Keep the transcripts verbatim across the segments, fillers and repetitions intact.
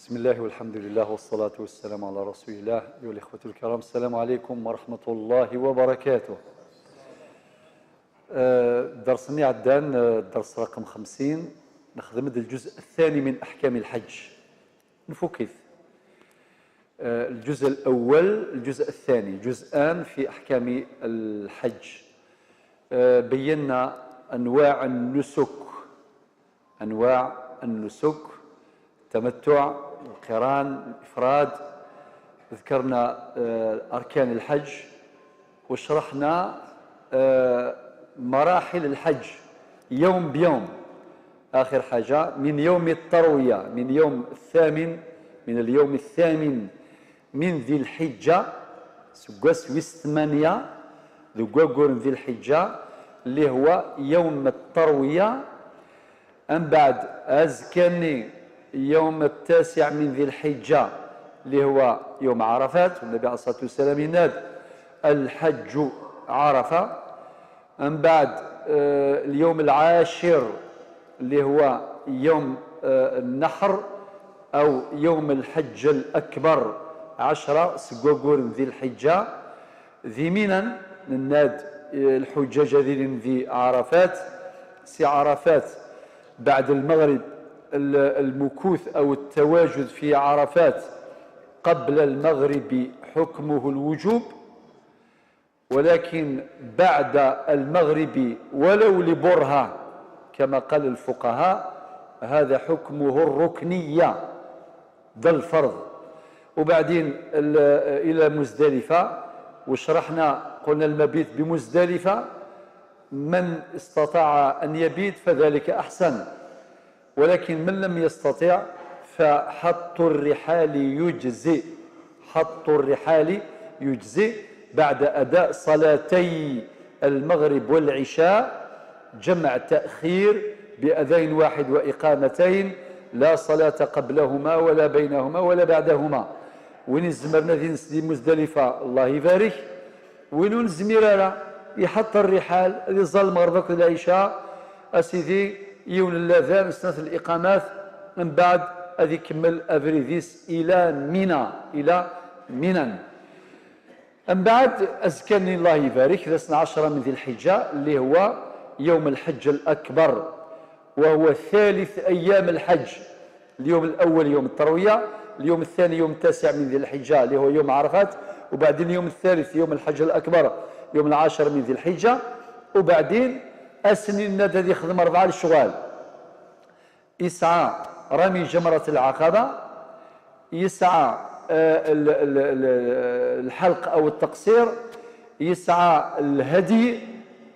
بسم الله والحمد لله والصلاة والسلام على رسول الله. أيها الإخوة الكرام، السلام عليكم ورحمة الله وبركاته. آه، الدرس اللي عدان، آه، الدرس رقم خمسين، نخدم الجزء الثاني من أحكام الحج. نفكث. آه، الجزء الأول، الجزء الثاني، جزءان في أحكام الحج. آه، بينا أنواع النسك، أنواع النسك، التمتع، القران، الإفراد. ذكرنا، آه، أركان الحج، وشرحنا، آه، مراحل الحج يوم بيوم. آخر حاجة، من يوم التروية، من يوم الثامن، من اليوم الثامن من ذي الحجة، سكواس ويس ثمانية، ذو قوقور ذي الحجة، اللي هو يوم التروية. أم بعد، أزكاني يوم التاسع من ذي الحجة، اللي هو يوم عرفات، والنبي عليه الصلاة والسلام يناد: "الحج عرفة". أم بعد، آه، اليوم العاشر اللي هو يوم، آه، النحر أو يوم الحج الأكبر، عشرة سقوقور ذي الحجة، ذي مينان، نناد، آه، الحجاج ذي ذي عرفات، سي عرفات بعد المغرب، ال-، المكوث أو التواجد في عرفات قبل المغرب حكمه الوجوب، ولكن بعد المغرب ولو لبرهة، كما قال الفقهاء، هذا حكمه الركنية، ده الفرض. وبعدين ال-، إلى مزدلفة، وشرحنا قلنا المبيت بمزدلفة، من استطاع أن يبيت فذلك أحسن، ولكن من لم يستطع فحط الرحال يجزئ، حط الرحال يجزئ بعد أداء صلاتي المغرب والعشاء، جمع تأخير بأذان واحد وإقامتين، لا صلاة قبلهما ولا بينهما ولا بعدهما. وين الزمرنا ذي نسدي مزدلفة، الله يبارك. وين نزمير، يحط الرحال، ذي ظل المغرب والعشاء، أسيدي، يون الأذان، سنة الإقامات، من بعد أذي كمل أفريديس إلى منى، إلى منى. من بعد أزكاني الله يبارك، ذا عشرة من ذي الحجة، اللي هو يوم الحج الأكبر، وهو ثالث أيام الحج. اليوم الأول يوم التروية، اليوم الثاني يوم التاسع من ذي الحجة اللي هو يوم عرفات، وبعدين اليوم الثالث يوم الحج الأكبر، يوم العاشر من ذي الحجة، وبعدين السنين النادى يخدم أربعة الشغال. يسعى رمي جمرة العقبة، يسعى، آه، ال-، ال-، ال-، الحلق أو التقصير، يسعى الهدي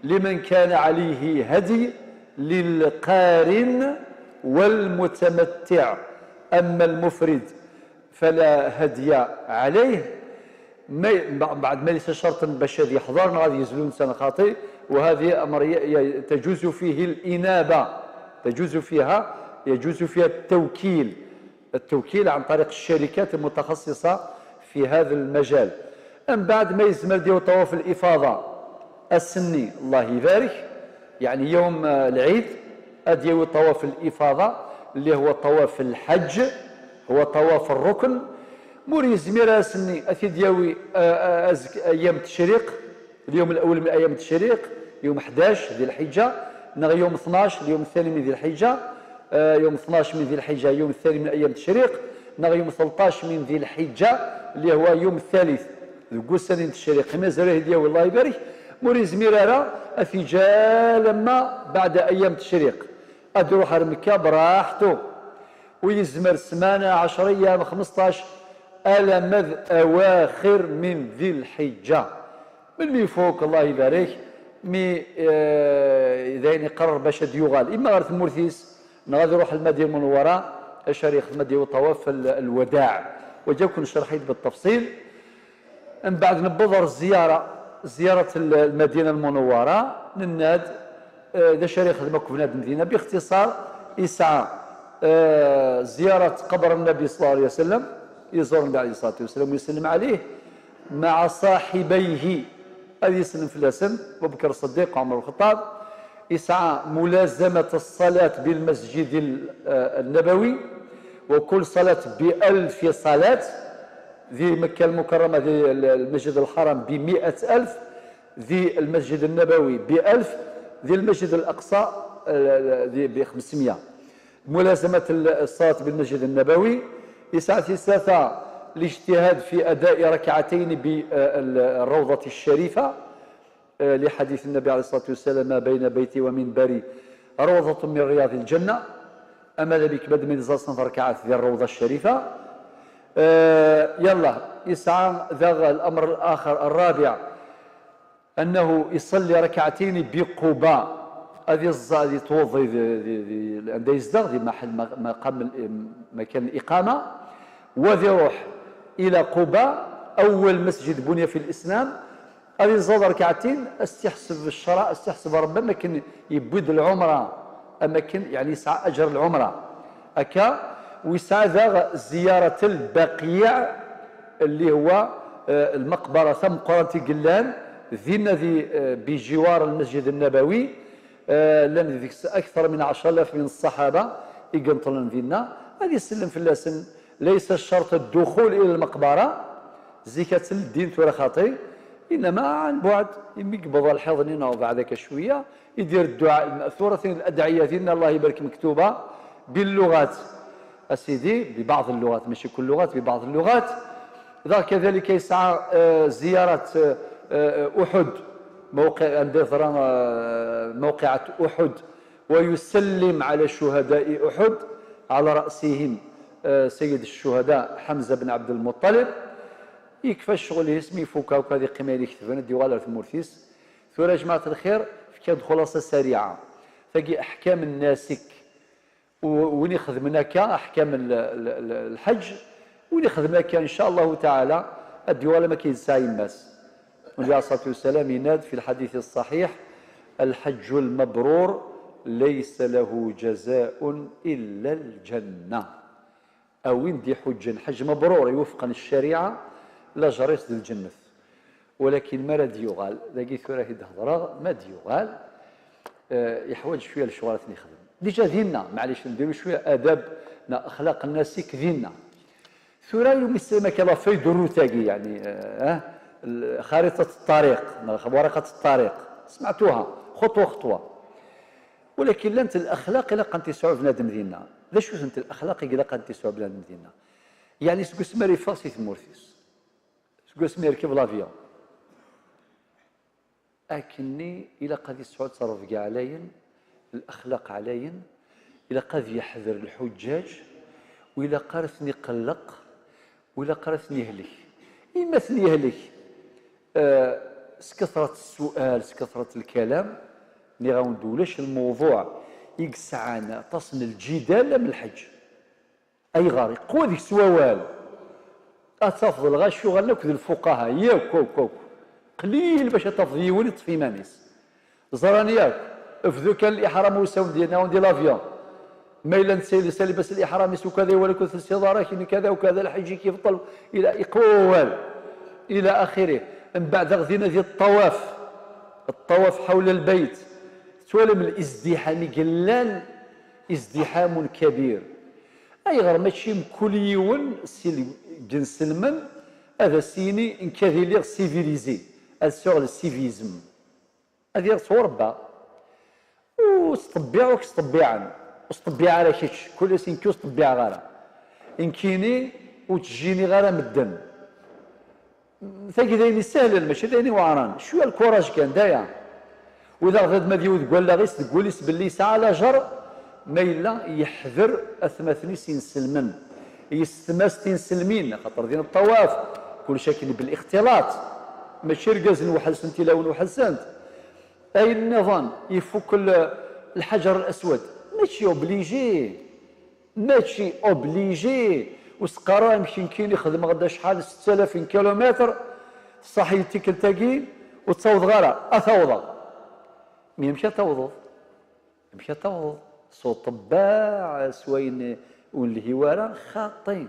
لمن كان عليه هدي للقارن والمتمتع، أما المفرد فلا هدي عليه. ما ي-، بعد ما ليس شرطا باش هذه يحضر، غادي يزلون سنة خاطي، وهذه أمر ي-، ي-، تجوز فيه الإنابة، تجوز فيها، يجوز فيها التوكيل، التوكيل عن طريق الشركات المتخصصة في هذا المجال. أم بعد ما يزمر ديو طواف الإفاضة السني، الله يبارك، يعني يوم، آه، العيد، أديو طواف الإفاضة اللي هو طواف الحج، هو طواف الركن. مور يزمير أسني أثيد ياوي، آه، آه، أزك أيام التشريق، اليوم الأول من أيام التشريق، يوم حداش ذي الحجة، نغ يوم اثناش، اليوم الثاني من ذي الحجة، آه، يوم اثناش من ذي الحجة، يوم الثاني من أيام التشريق، نغ يوم ثلطاش من ذي الحجة، اللي هو يوم الثالث. ذو قوسانين التشريق، ما زال هدية والله يبارك. مور يزمير أرى أثيجال أما بعد أيام التشريق. أدروح على مكة براحته. ويزمر سمانة، عشر أيام، خمسطاش، ألمذ أواخر من ذي الحجة. من اللي يفوق، الله يبارك، مي، آه، إذا يعني قرر باش أد يغال، إما غير ثمورثيس، نغادي يروح المدينة المنورة، أشار يخدم ديال طواف ال-، الوداع، وجاكم شرحيت بالتفصيل. من بعد نبضر الزيارة، زيارة ال-، المدينة المنورة، نناد، آه، ذا شريخ المكبنات مدينة. باختصار، يسعى، آه، زيارة قبر النبي صلى الله عليه وسلم، يزور النبي عليه الصلاة والسلام ويسلم عليه مع صاحبيه، هذا يسلم في الاسم، أبو بكر الصديق وعمر الخطاب. يسعى ملازمة الصلاة بالمسجد ال-، آه، النبوي، وكل صلاة بألف صلاة، ذي مكة المكرمة، ذي المسجد الحرام بمائة ألف، ذي المسجد النبوي بألف، ذي المسجد الأقصى، آه، ذي بخمسمية. ملازمة الصلاة بالمسجد النبوي. يسعى ثلاثة الاجتهاد في أداء ركعتين بالروضة الشريفة، آه، لحديث النبي عليه الصلاة والسلام: "ما بين بيتي ومنبري روضة من رياض الجنة". أما ذلك بعد من زاصن ركعات ذي الروضة الشريفة. آه، يلا، يسعى ذا الأمر الآخر الرابع، أنه يصلي ركعتين بقباء. هذه الزا-، هذه توضي ذي، ذي، ذي، عند يزدغ ذي محل م-، مقام ال-، مكان الإقامة، وذي يروح إلى قباء، أول مسجد بني في الإسلام. هذه الزاد ركعتين، استحسب الشرع، استحسب ربي، أما كان يبود العمرة، أما كان يعني يسعى أجر العمرة. هكا، ويسعى ذا زيارة البقيع، اللي هو، آه، المقبرة ثم قران تيقلان، ذي الذي، آه، بجوار المسجد النبوي. آه، لان ذيك الس-، أكثر من عشرة آلاف من الصحابة يقنطلن ذينا. هذه يسلم في اللسن، ليس الشرط الدخول إلى المقبرة. زيكا الدين ثورة خاطي، إنما عن بعد، يمي يقبض الحضن ينوض بعدك شوية، يدير الدعاء المأثور، ثاني الأدعية ذينا الله يبارك مكتوبة باللغات. أسيدي، ببعض اللغات، ماشي كل اللغات، ببعض اللغات. إذا كذلك يسعى، آه، زيارة، آه، آه، أحد، موقع، عند ذرة، آه، موقعة أحد، ويسلم على شهداء أحد، على رأسهم، آه، سيد الشهداء حمزة بن عبد المطلب. يكفى الشغل يسمي فوكا وكذا قيمة اللي كتبنا ديوال في مورثيس. ثورة جماعة الخير، في كاد خلاصة سريعة. تجي أحكام الناسك. و-، وين يخدمن هكا أحكام ال-، ال-، ال-، الحج، وين يخدم هكا إن شاء الله تعالى الديوال ما كيدسا يماس. النبي عليه الصلاة والسلام يناد في الحديث الصحيح: "الحج المبرور ليس له جزاء إلا الجنة". أوين دي حجا حج مبرور يوفقا الشريعة، لا جريس ذي الجنة. ولكن ما راه ديوغال، داكي ثورة هي دهضرة، ما ديوغال، آه، يحوج شوية للشغل ثاني يخدم. ديجا ديننا، معليش نديرو شوية آداب، نا أخلاق الناس كديننا. ثورة يوم يسلمك الله في دروتاكي، يعني، آه، آه، ال-، خريطة الطريق، ورقة الطريق، سمعتوها، خطوة خطوة. ولكن لانت الأخلاق إلا قنتي سعو بنادم ديننا. ذا شو انت الأخلاق إلا قنتي سعو بنادم ديننا؟ يعني سكو سماري فاسي ثمورثيس. سكو سماري كيف لافيون. أكني إلا قد يسعود صرف كاع عليا، الأخلاق عليا، إلا قد يحذر الحجاج، وإلا قرثني قلق، وإلا قرثني يهلك. إما ثني يهلك، آه، سكثرة السؤال، سكثرة الكلام، نغاون دولاش الموضوع يقسعنا تصن الجدال من الحج. أيغار يقوى ديك سوال. أتفضل غا الشغل ناك ذي الفقهاء، ياك كوك كوك. قليل باش تفضي يولي طفي مانيس. زراني ياك، افذو كان الإحرام وساون ديالنا وندي لافيون. ما إلا نسالي سالي بس الإحرام يسو كذا ولا كنت السيضارة كذا وكذا الحج كيف طل إلى إقوال إلى آخره. من بعد غدينا ديال الطواف، الطواف حول البيت. توالم الازدحام قلال، ازدحام كبير. أيغر ماشي مكل يون سي الجنس المن هذا سيني إن كذي ليغ سيفيليزي، أسوغ السيفيزم. هذه غير صور با. وتطبيع وكتطبيعا. وتطبيع على كتش. كل سين كيو تطبيع غارة. إن كيني وتجيني غارة مدن. تاكي داين يسهلن، ماشي داين يوعران. شوية الكوراج كان دايا. وإذا غداد ما ديو تقول لا غيس تقول يس باللي يسعى على جر. ما إلا يحذر أثماثني سين سلمن. يستماس تين سلمين، خاطر دين الطواف. كل شيء كان بالاختلاط. ماشي رقاز نوحل سنتي لو نوحل سنت. أي النظام يفك ال-، الحجر الأسود. ماشي أوبليجي. ماشي أوبليجي. وسقارا يمكن كين يخدم غدا شحال ستة آلاف كيلومتر. صح يتيكل تاكي وتصوض غارة. أثوضة. مي مشي توضض. مشي توضض. صوت طباع سوين والهوارة خاطين.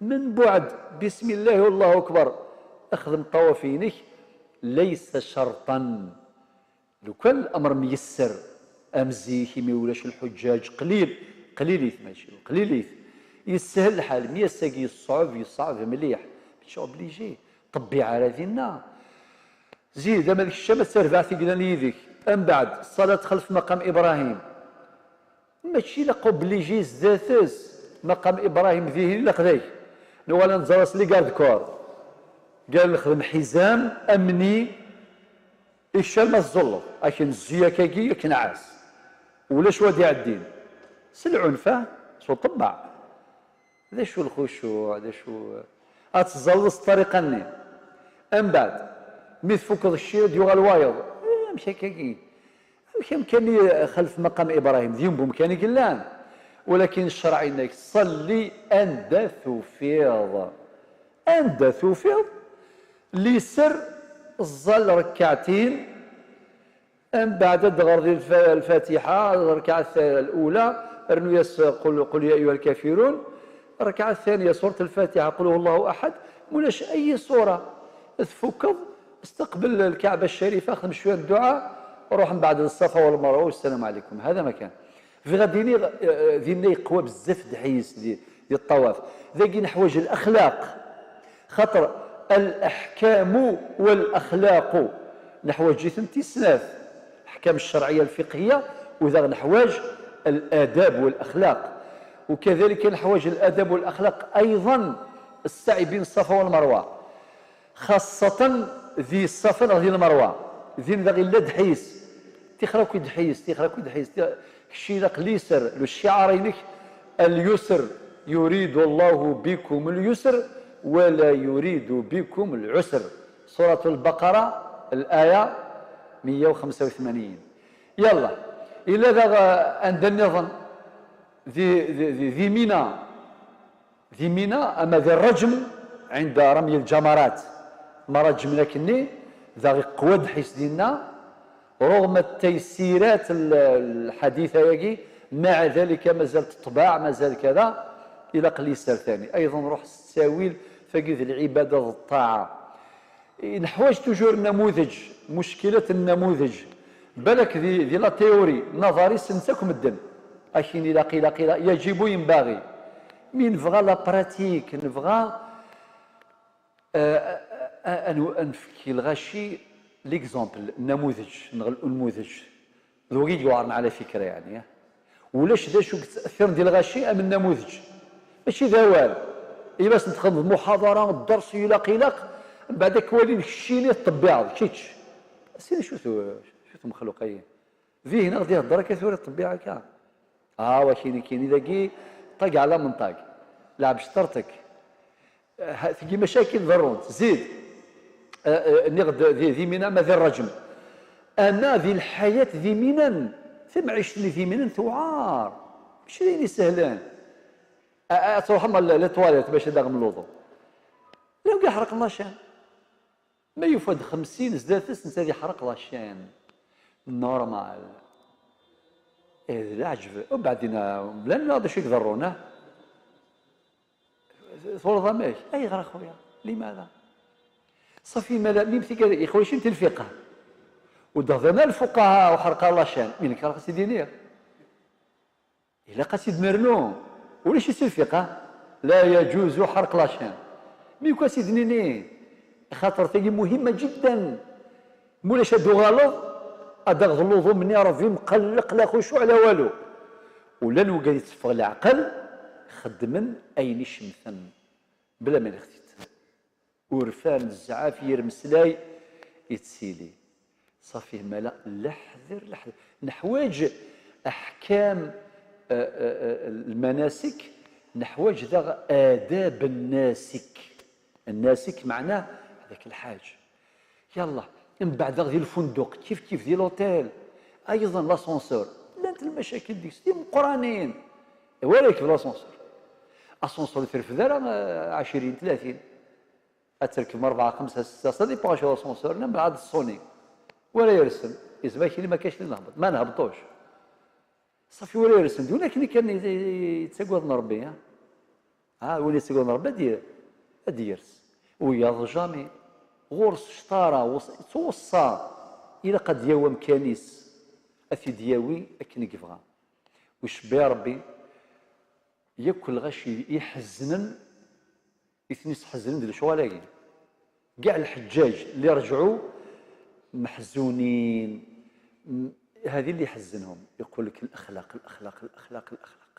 من بعد بسم الله والله أكبر. اخدم طوافينك. ليس شرطا. لو كان الأمر ميسر، أمزيك ما ولاش الحجاج قليل، قليليت ماشي، قليليت. Yeshel lḥal, mi ass-agi yeṣɛeb, yeṣɛeb mliḥ, mačči obligé, ṭebbiɛ ara dinna. Zid, ama d kečč, ama d tarbaɛt i yellan yid-k. Mbeɛd, ṣṣalat xelf maqam Ibrahim. Mačči ilaq obligé zdat-s, maqam Ibrahim dihin ilaq deg. Nuɣal ad nẓer ass les gardes-corps. Gar nexdem ḥizam, amni, ikcal ma tẓulleḍ, akken zzi akkagi, akken ɛas. Ulac wa d-iɛeddin. S lɛunf, ah, s uṭebbeɛ. D acu lxucuɛ, d acu, ad teẓẓalleḍ s ṭṭariqa-nni. Mbeɛd, mi tfukeḍ kečči, ad yuɣal wayeḍ. Eh, amek akkagi? Amek amkan-i xalef maqam Ibrahim? D yiwen n umkan i yellan. Walakin ccṛeɛ yenna-k, ṣalli anda tufiḍ. Anda tufiḍ, liser, ẓẓal rekkaɛtin, mbeɛd ad d-ɣer di lfa-, lfatiḥa, rrekɛa lula, rnu-yas qul, qul ya ayyuha lkafirun, rrekɛa ttaniya, surat lfatiḥa, qul huwa llahu aḥad, mulac ayi ṣura, tfukeḍ, staqbel lkaɛba ccarifa, xdem cwiya n dduɛa, ruḥ mbeɛd ṣṣafa wa lmerwa, wassalamu ɛalaykum. Hada ma kan. Bɣiɣ ad iniɣ, eh, dinna yeqwa bezzaf ddḥis di, di ṭṭawaf. Dagi neḥwaǧ laxlaq. Xaṭer alaḥkamu walaxlaqu, neḥwaǧ-itent i snat. Laḥkam ccerɛiya lfiqhiya, u daɣ neḥwaǧ aladab walaxlaq. Ukadalika neḥwaǧ aladab walaxlaq ayḍan, ssaɛi bin ṣṣafa walmerwa. Xaṣṣatan di ṣṣafa neɣ di lmerwa. Din daɣ illa ddḥis. Tixer akk i ddḥis, tixer akk i ddḥis. Ti-, kečč ilaq liser, le cciɛar-inek, اليسر، يريد الله بكم اليسر ولا يريد بكم العسر. Surat al-Baqara, الآية مية وخمسة وثمانين. Yalla, illa daɣ, eh, anda nniḍen, di, di, di, di Mina. Di Mina, ama di Rrajm, ɛinda ramyi lǧamarat, ma rajmen akkenni, daɣ iqwa ddḥis dinna, ruɣm ttaysirat l-, lḥadit-ayagi, maɛa dalika mazal teṭbeɛ, mazal kada, ilaq liser tani. Ayḍen ruḥ s ttawil, tagi d lɛibada d ṭṭaɛa. Neḥwaǧ toujours nnamudeǧ, muckilat n nnamudeǧ. Balak di, di la théorie, naḍari ssnen-tt akk medden. Akin ilaq, ilaq, ilaq, yaǧibu, yenbaɣi. Mi nebɣa la pratique, nebɣa, eh, a, a, a, a nefk i lɣaci l'exemple, nnamudeǧ, neɣ ulmudeǧ. D wagi i yuɛren ɛla fikra, yeɛni, eh? Ulac d acu yettɛettiren di lɣaci am nnamudeǧ. Mačči d awal. Imi asen-txedmeḍ muḥaḍara, dders ilaq, ilaq, mbeɛd ad k-walin keččini teṭṭebbiɛeḍ, kečč. Sin acu tu-, acu tumexluq-ayi? Dihin ad ɣ-d-ihedder akka tura teṭṭebbiɛ akka. Ah, wakini kini dagi, ṭag ɛla menṭag. Lɛeb cṭerṭek. Ha, tagi macakil ḍerrunt. Zid. Eh, eh, nniɣ-d di, di Mina ma di Rrajm. Ama di lḥayat di Mina, tamɛict-nni di Mina tewɛer. Mačči d ayen isehlen. A, a, ad truḥem ɣer les toilettes bac ad aɣem luḍu. Llan iḥreq lacan. Ma yufa-d xemsin zdat-s, netta ad iḥreq lacan. Normal. Eh, d leɛǧeb. Ubeɛdin, ah, mlan neɣ d acu i iḍerrun, ah? Twalaḍ amek? Ayɣer a xuya? Limada? Ṣafi, mala, mi mtik ixwicin tilfiqa. U d-hḍen lfuqaha uḥerqa lacan. Mi nekk ara s-id-iniɣ. Ilaq ad tt-id-nernu. Ulac i tilfiqa. La yaǧuzu ḥerq lacan. Mi nekk ad s-id-nini. Xaṭer tagi muhimma jiddan. Mulac ad d-uɣaleḍ, ad d-taɣeḍ luḍu-nni a Ṛebbi mqelleq la xucuɛ la walu. Ula n wigad yetteffeɣ leɛqel, xeddmen ayen icemten, bla ma nixtit. Urfan, zzɛaf, yir meslay, yettili. Ṣafi, mala, leḥder, leḥder. Neḥwaǧ aḥkam, eh, eh, eh, lmanasik, neḥwaǧ daɣ adab nnasik. Nnasik meɛnah, hdak lḥaǧ. Yalla, mbeɛd daɣ di lfunduq, kif kif di l'hôtel, ayḍen l'ascenseur, llant lmacakil deg-s, timeqqranin. Wala yakf l'ascenseur. Ascenseur ur terfed ara, eh, ɛecrin, tlatin. Ad terkem rebɛa, xemsa, setta, ça dépend acu l'ascenseur, neɣ mbeɛd ṣṣuni. Wala yersem, yezmer kili ma kac li nehbeṭ, ma nhebṭuc. Ṣafi wala yersen, d win akken kan i, i, i yettaggaden Ṛebbi, ha? Ha, win yettaggaden Ṛebbi ad y-, ad yers. Wiyaḍ jamais. Ɣur-s cṭara, wes-, yettweṣṣa. Ilaq ad d-yawi amkan-is, ad t-id-yawi akken i yebɣa. Wicebbi Ṛebbi, Yakk lɣaci iḥeznen i ten-isḥeznen di lecɣal-agi. Kkaɛ lḥeǧǧaǧ اللي رجعوا محزونين. هذه اللي يحزنهم، يقول لك الأخلاق، الأخلاق، الأخلاق، الأخلاق.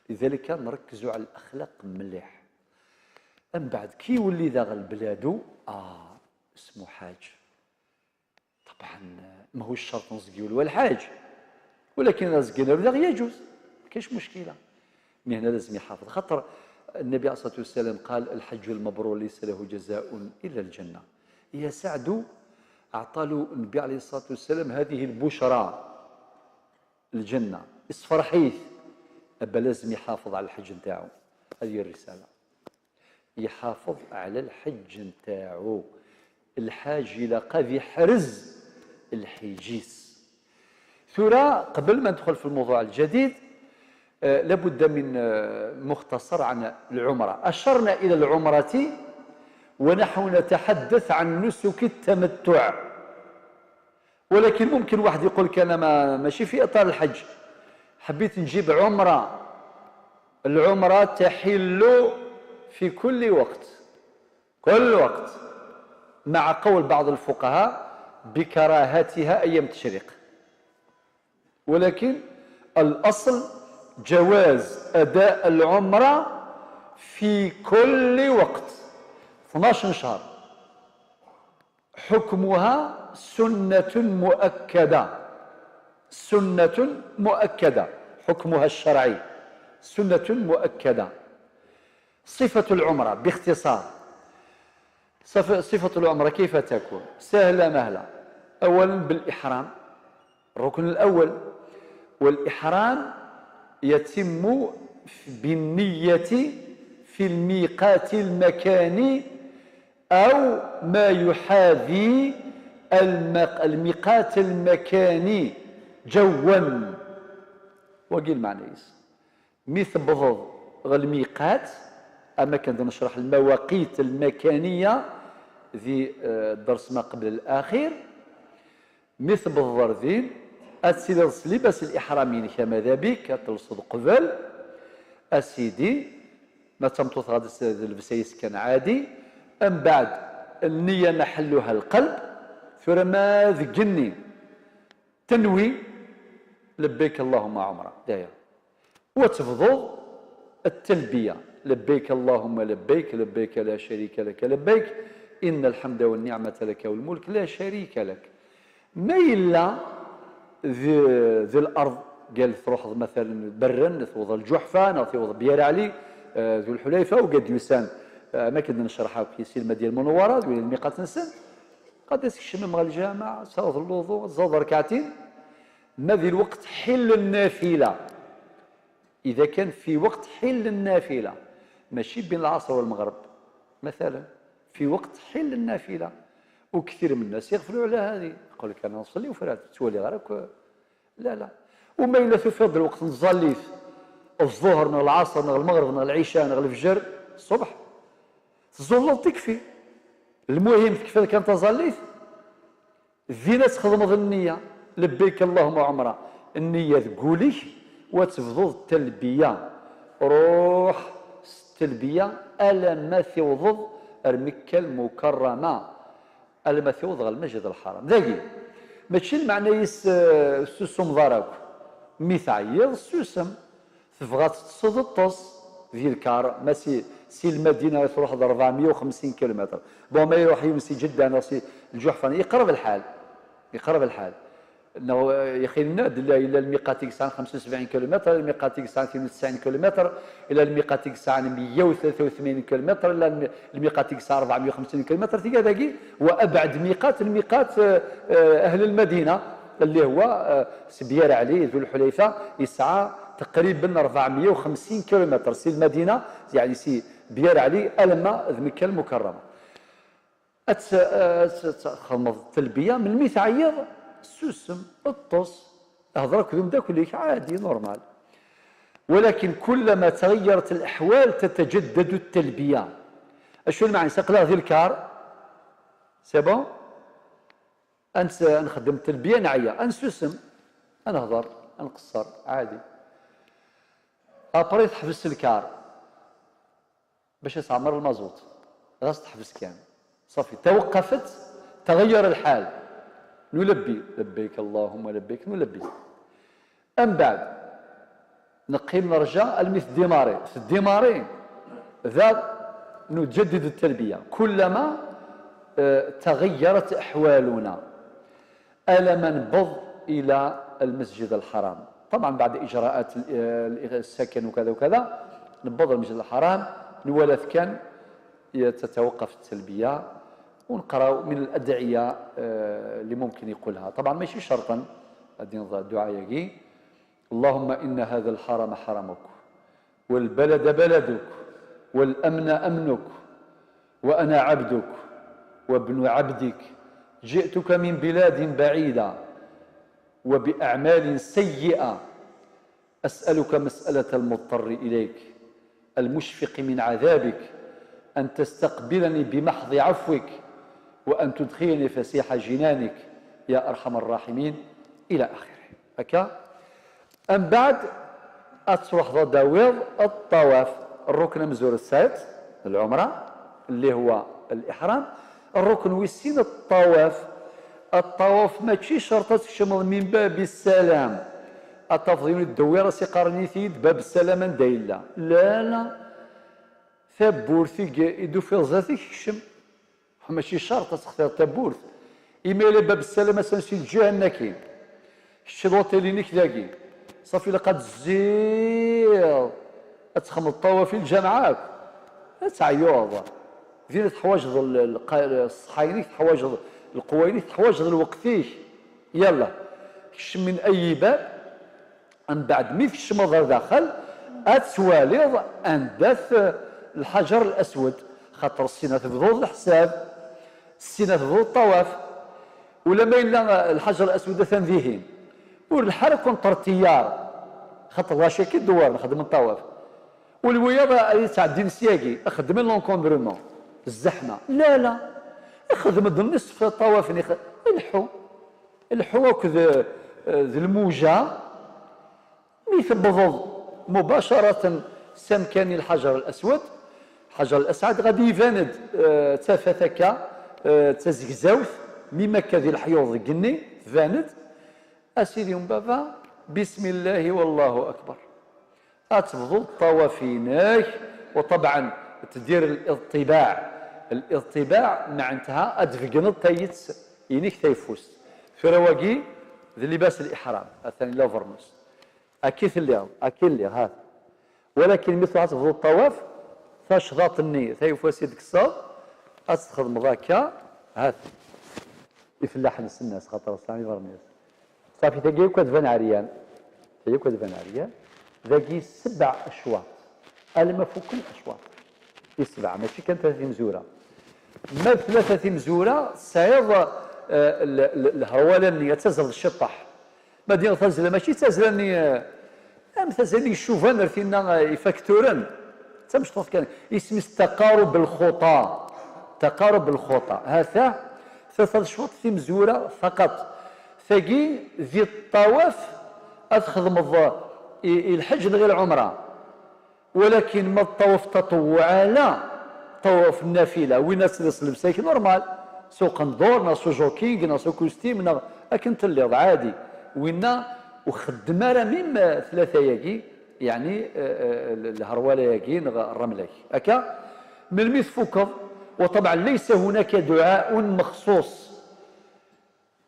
لذلك نركزوا على الأخلاق مليح. أم بعد كي يولي داغ البلادو، آه، اسمو حاج. طبعا ماهوش شرط نزكيو له الحاج، ولكن إذا زكينا له داغ يجوز، ما كاينش مشكلة. مي هنا لازم يحافظ، خاطر النبي عليه الصلاة والسلام قال: "الحج المبرور ليس له جزاء إلا الجنة". يا سعد، أعطى له النبي عليه الصلاة والسلام هذه البشرى، الجنة، اسفرحيث، أبا لازم يحافظ على الحج نتاعو. هذه الرسالة. يحافظ على الحج نتاعو. الحاج إلا قاعد يحرز الحيجيس. ثورة، قبل ما ندخل في الموضوع الجديد، آه، لابد من، آه، مختصر عن العمرة. أشرنا إلى العمرة ونحن نتحدث عن نسك التمتع، ولكن ممكن واحد يقول لك: "أنا ما، ماشي في إطار الحج، حبيت نجيب عمرة". العمرة تحل في كل وقت، كل وقت، مع قول بعض الفقهاء بكراهتها أيام التشريق، ولكن الأصل جواز أداء العمرة في كل وقت، اثناش شهر. حكمها سنة مؤكدة، سنة مؤكدة، حكمها الشرعي سنة مؤكدة. صفة العمرة باختصار، صف-، صفة العمرة كيف تكون؟ سهلة مهلة. أولا بالإحرام، الركن الأول، والإحرام يتم بالنية في الميقات المكاني أو ما يحاذي المق-، الميقات المكاني جوا. وقيل معنيس. Mi tewwḍeḍ ɣer lmiqat, am akken d-necreḥ المواقيت المكانية di, eh, الدرس ما قبل الأخير، mi tewwḍeḍ ɣer din, ad tiliḍ s libas الإحرام-inek amada-bik, ad telseḍ qbel, a sidi, ma d tameṭṭut ɣad s-, d llebsa-is kan ɛadi, mbeɛd النية محلها القلب, tura ma deg igenni tenwi لبيك اللهم عمرة, daya. Wa tebḍuḍ التلبية: لبيك اللهم لبيك، لبيك لا شريك لك لبيك، إن الحمد والنعمة لك والملك لا شريك لك. Ma yella di, di lard, قال تروحض مثلا برن، تروحض الجحفة، نغ تروحض بيار علي، آه، ذو الحليفة، وقد يسان، آه، ما كنا نشرحها في سي المدينة المنورة، ذو الميقات نسن. قد تكشم مع الجامع، تاوض الوضوء، تزاد ركعتين. ما ذي الوقت حل النافلة. إذا كان في وقت حل النافلة، ماشي بين العصر والمغرب، مثلا، في وقت حل النافلة، وكثير من الناس يغفلوا على هذه، يقول لك: "أنا نصلي وفرات، تولي غير هكا". لا، لا. وما إلا تفيض الوقت نزليت الظهر، نغ العصر، نغ المغرب، نغ العشاء، نغ الفجر، الصبح، تزول تكفي. المهم تكفي كان تزليت، دينا تخدمض النية، لبيك اللهم عمرة، النية تقولك، وتبضض التلبية، روح التلبية ألا ما توضض رمكة المكرمة، ألا ما توض غير المسجد الحرام. ذاكي، ماشي المعنى يس-، سوسم ضرك، مي تعيض سوسم. تبغى تتصد الطس ذي الكار، ما سي، سي المدينة تروح أربعمية وخمسين كيلومتر. بون، ما يروح يوم سي جدة، أنا سي الجحفة، يقرب الحال، يقرب الحال. إنه يا أخي، ناد، لا، إلا الميقات يقسان خمسة وسبعين كيلومتر، الميقات يقسان اثنين وتسعين كيلومتر، إلا الميقات يقسان مية وثلاثة وثمانين كيلومتر، إلا الم-، الميقات يقسان أربعمية وخمسين كيلومتر، تيجا ذاكي، وأبعد ميقات، الميقات، آه، آه، أهل المدينة، اللي هو، آه، سبيار علي ذو الحليفة، يسعى تقريبا أربعمية وخمسين كيلومتر، سي المدينة، يعني سي بيار علي، ألما ذ مكة المكرمة. أت-، أت-، تخدمض التلبية، من مي تعيض سوسم، الطس، اهضر أكد مداكليك عادي، نورمال. ولكن كلما تغيرت الأحوال تتجدد التلبية. أشو المعنى؟ سقلا ذي الكار، سي بون؟ أنس-، نخدم التلبية، نعيا، أنسوسم، أنهضر، أنقصر، عادي. Après teḥbes lkar bac ad teɛmer lmaẓut, ɣas teḥbes kan. صافي، توقفت، تغير الحال. نلبي، لبيك اللهم لبيك، نلبي. أم بعد نقيم نرجع المثل ديماري، ديماري ذا، نجدد التلبية كلما آه، تغيرت أحوالنا. ألا ما نبض إلى المسجد الحرام؟ طبعا بعد إجراءات ال- آه، السكن وكذا وكذا، نبض المسجد الحرام، نولف كان تتوقف التلبية، ونقراو من الأدعية آه، اللي ممكن يقولها. طبعا ماشي شرطا هذه الدعاء يجي: اللهم إن هذا الحرم حرمك، والبلد بلدك، والأمن أمنك، وأنا عبدك وابن عبدك، جئتك من بلاد بعيدة وبأعمال سيئة، أسألك مسألة المضطر إليك المشفق من عذابك، أن تستقبلني بمحض عفوك، وأن تدخلني فسيح جنانك يا أرحم الراحمين، إلى آخره. هكا. أم بعد أتروح ضداويض الطواف، الركن مزور السايت، العمرة، اللي هو الإحرام. الركن ويسين الطواف. الطواف ماشي شرط تكشمض من باب السلام. أتفضل الدويرة سيقارني ثيد باب السلام دايلا. لا، لا. Tawwurt i d-tufiḍ zdat-k, kcem. Mačči ccerṭ ad textireḍ tawwurt. Imi yella bab ssalam, atan si lǧiha-nni akkin. Kečč d l'hôtel-inek dagi. Ṣafi, ilaq ad d-tezziḍ. Ad txedmeḍ ṭṭawaf i lǧameɛ akk. Ad teɛyuḍ. Din teḥwaǧeḍ l-, l-, ṣṣeḥḥa-inek, teḥwaǧeḍ lqewwa-inek, teḥwaǧeḍ lweqt-ik. Yalla. Kcem min ay bab. Mbeɛd mi tkecmeḍ ar daxel, ad twaliḍ anda-t, eh, lḥaǧer al-aswed, xaṭer ssin ad tebduḍ leḥsab, ssin ad tebduḍ ṭṭawaf. Ulamma yella, eh, lḥaǧer al-aswed atan dihin, ur lḥa ara kunṭer ṭṭiyar, xaṭer d acu akka i d-dewwaren, xedmen ṭṭawaf. Ul wiyaḍ ad yettɛeddin syagi, xedmen l'encombrement, zzeḥma. La, la, xedm-d nnisf ṭṭawaf-nni, lḥu. Lḥu akked, eh, d lmuja, mi tewwḍeḍ mubacaratan s amkan i lḥaǧer al-aswad, lḥaǧer al-aswad ɣad iban-d, eh, d tafat akka, eh, d tazegzawt, mi makka di leḥyuḍ deg igenni, tban-d, a sidi n baba, bismillahi wallahu akbar. Ad tebduḍ ṭṭawaf-inek, وطبعا تدير الاطباع. الاطباع معناتها ad tbeggneḍ tayet-inek tayeffust. Tura wagi d libas al-ihram, atan illa ubernus. Akka i telliḍ, akka i lliɣ, ha. Walakin mi truḥ ad tebduḍ ṭṭawaf, tacḍaṭ-nni, tayeffust i d-tekkseḍ, ad tt-txedmeḍ akka, ha. Ifellaḥen ssnen-as, xaṭer sɛan ibernis. Ṣafi, tagi akk ad tban ɛeryan. Tagi akk ad tban ɛeryan. Dagi sebɛa acwaṭ. Alma fukken acwaṭ. I sebɛa, mačči kan tlata timezwura. Ma d tlata timezwura, tesɛiḍ, eh, l-, l-, lherwala-nni, ad tazzleḍ ciṭṭaḥ. Ma d-yenɣ tazzla, mačči d tazzla-nni, eh, am tazzla-nni icuban ar tinna, eh, ifakturen. D tamecṭuḥt kan. Isem-is taqarub lxuṭa. Taqarub lxuṭa. Ha-t-a, tlata d cwaṭ timezwura faqat. Tagi, di ṭṭawaf, ad txedmeḍ i, i lḥeǧ neɣ i lɛumra. Walakin ma d ṭṭawaf taṭewwuɛ, ala, ṭṭawaf nnafila, winna ad telseḍ llebsa-k normal, s uqendur, neɣ s ujoking, neɣ s ukustim, neɣ akken telliḍ, ɛadi. Winna, ur xeddem ara mim tlata-yagi, yeɛni, eh, eh, lherwala-yagi, neɣ ṛṛemla-k. Akka, melmi tfukeḍ, وطبعا ليس هناك دعاء مخصوص.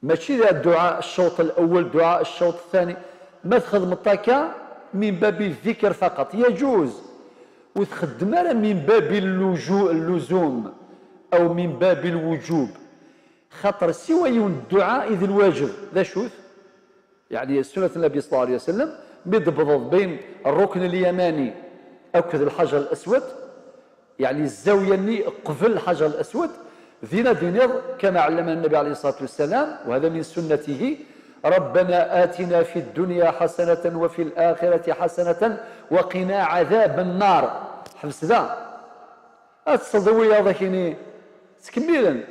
Mačči d dduɛa ccawṭ الأول, dduɛa ccawṭ الثاني. Ma txedmeḍ akka, min babi ddikr faqat, yaǧuz. Ur txeddem ara min babi lluju-, lluzum, aw min babi lwuǧub. Xaṭer siwa yiwen dduɛa i d lwaǧeb. D acu-t? Yeɛni, ssunat Nnabi ṣalla Llahu ɛalayhi wa sallam, mi d-tewwḍeḍ bayn rrukn al-yamani akked lḥaǧer al-aswad, yeɛni, zzawya-nni qbel lḥaǧer al-aswad, din ad d-tiniḍ, كما علمنا النبي عليه الصلاة والسلام، وهذا من سنته: ربنا آتنا في الدنيا حسنة وفي الآخرة حسنة وقنا عذاب النار. Ḥbes da. Ad tesleḍ i wiyaḍ akini ttkemmilen.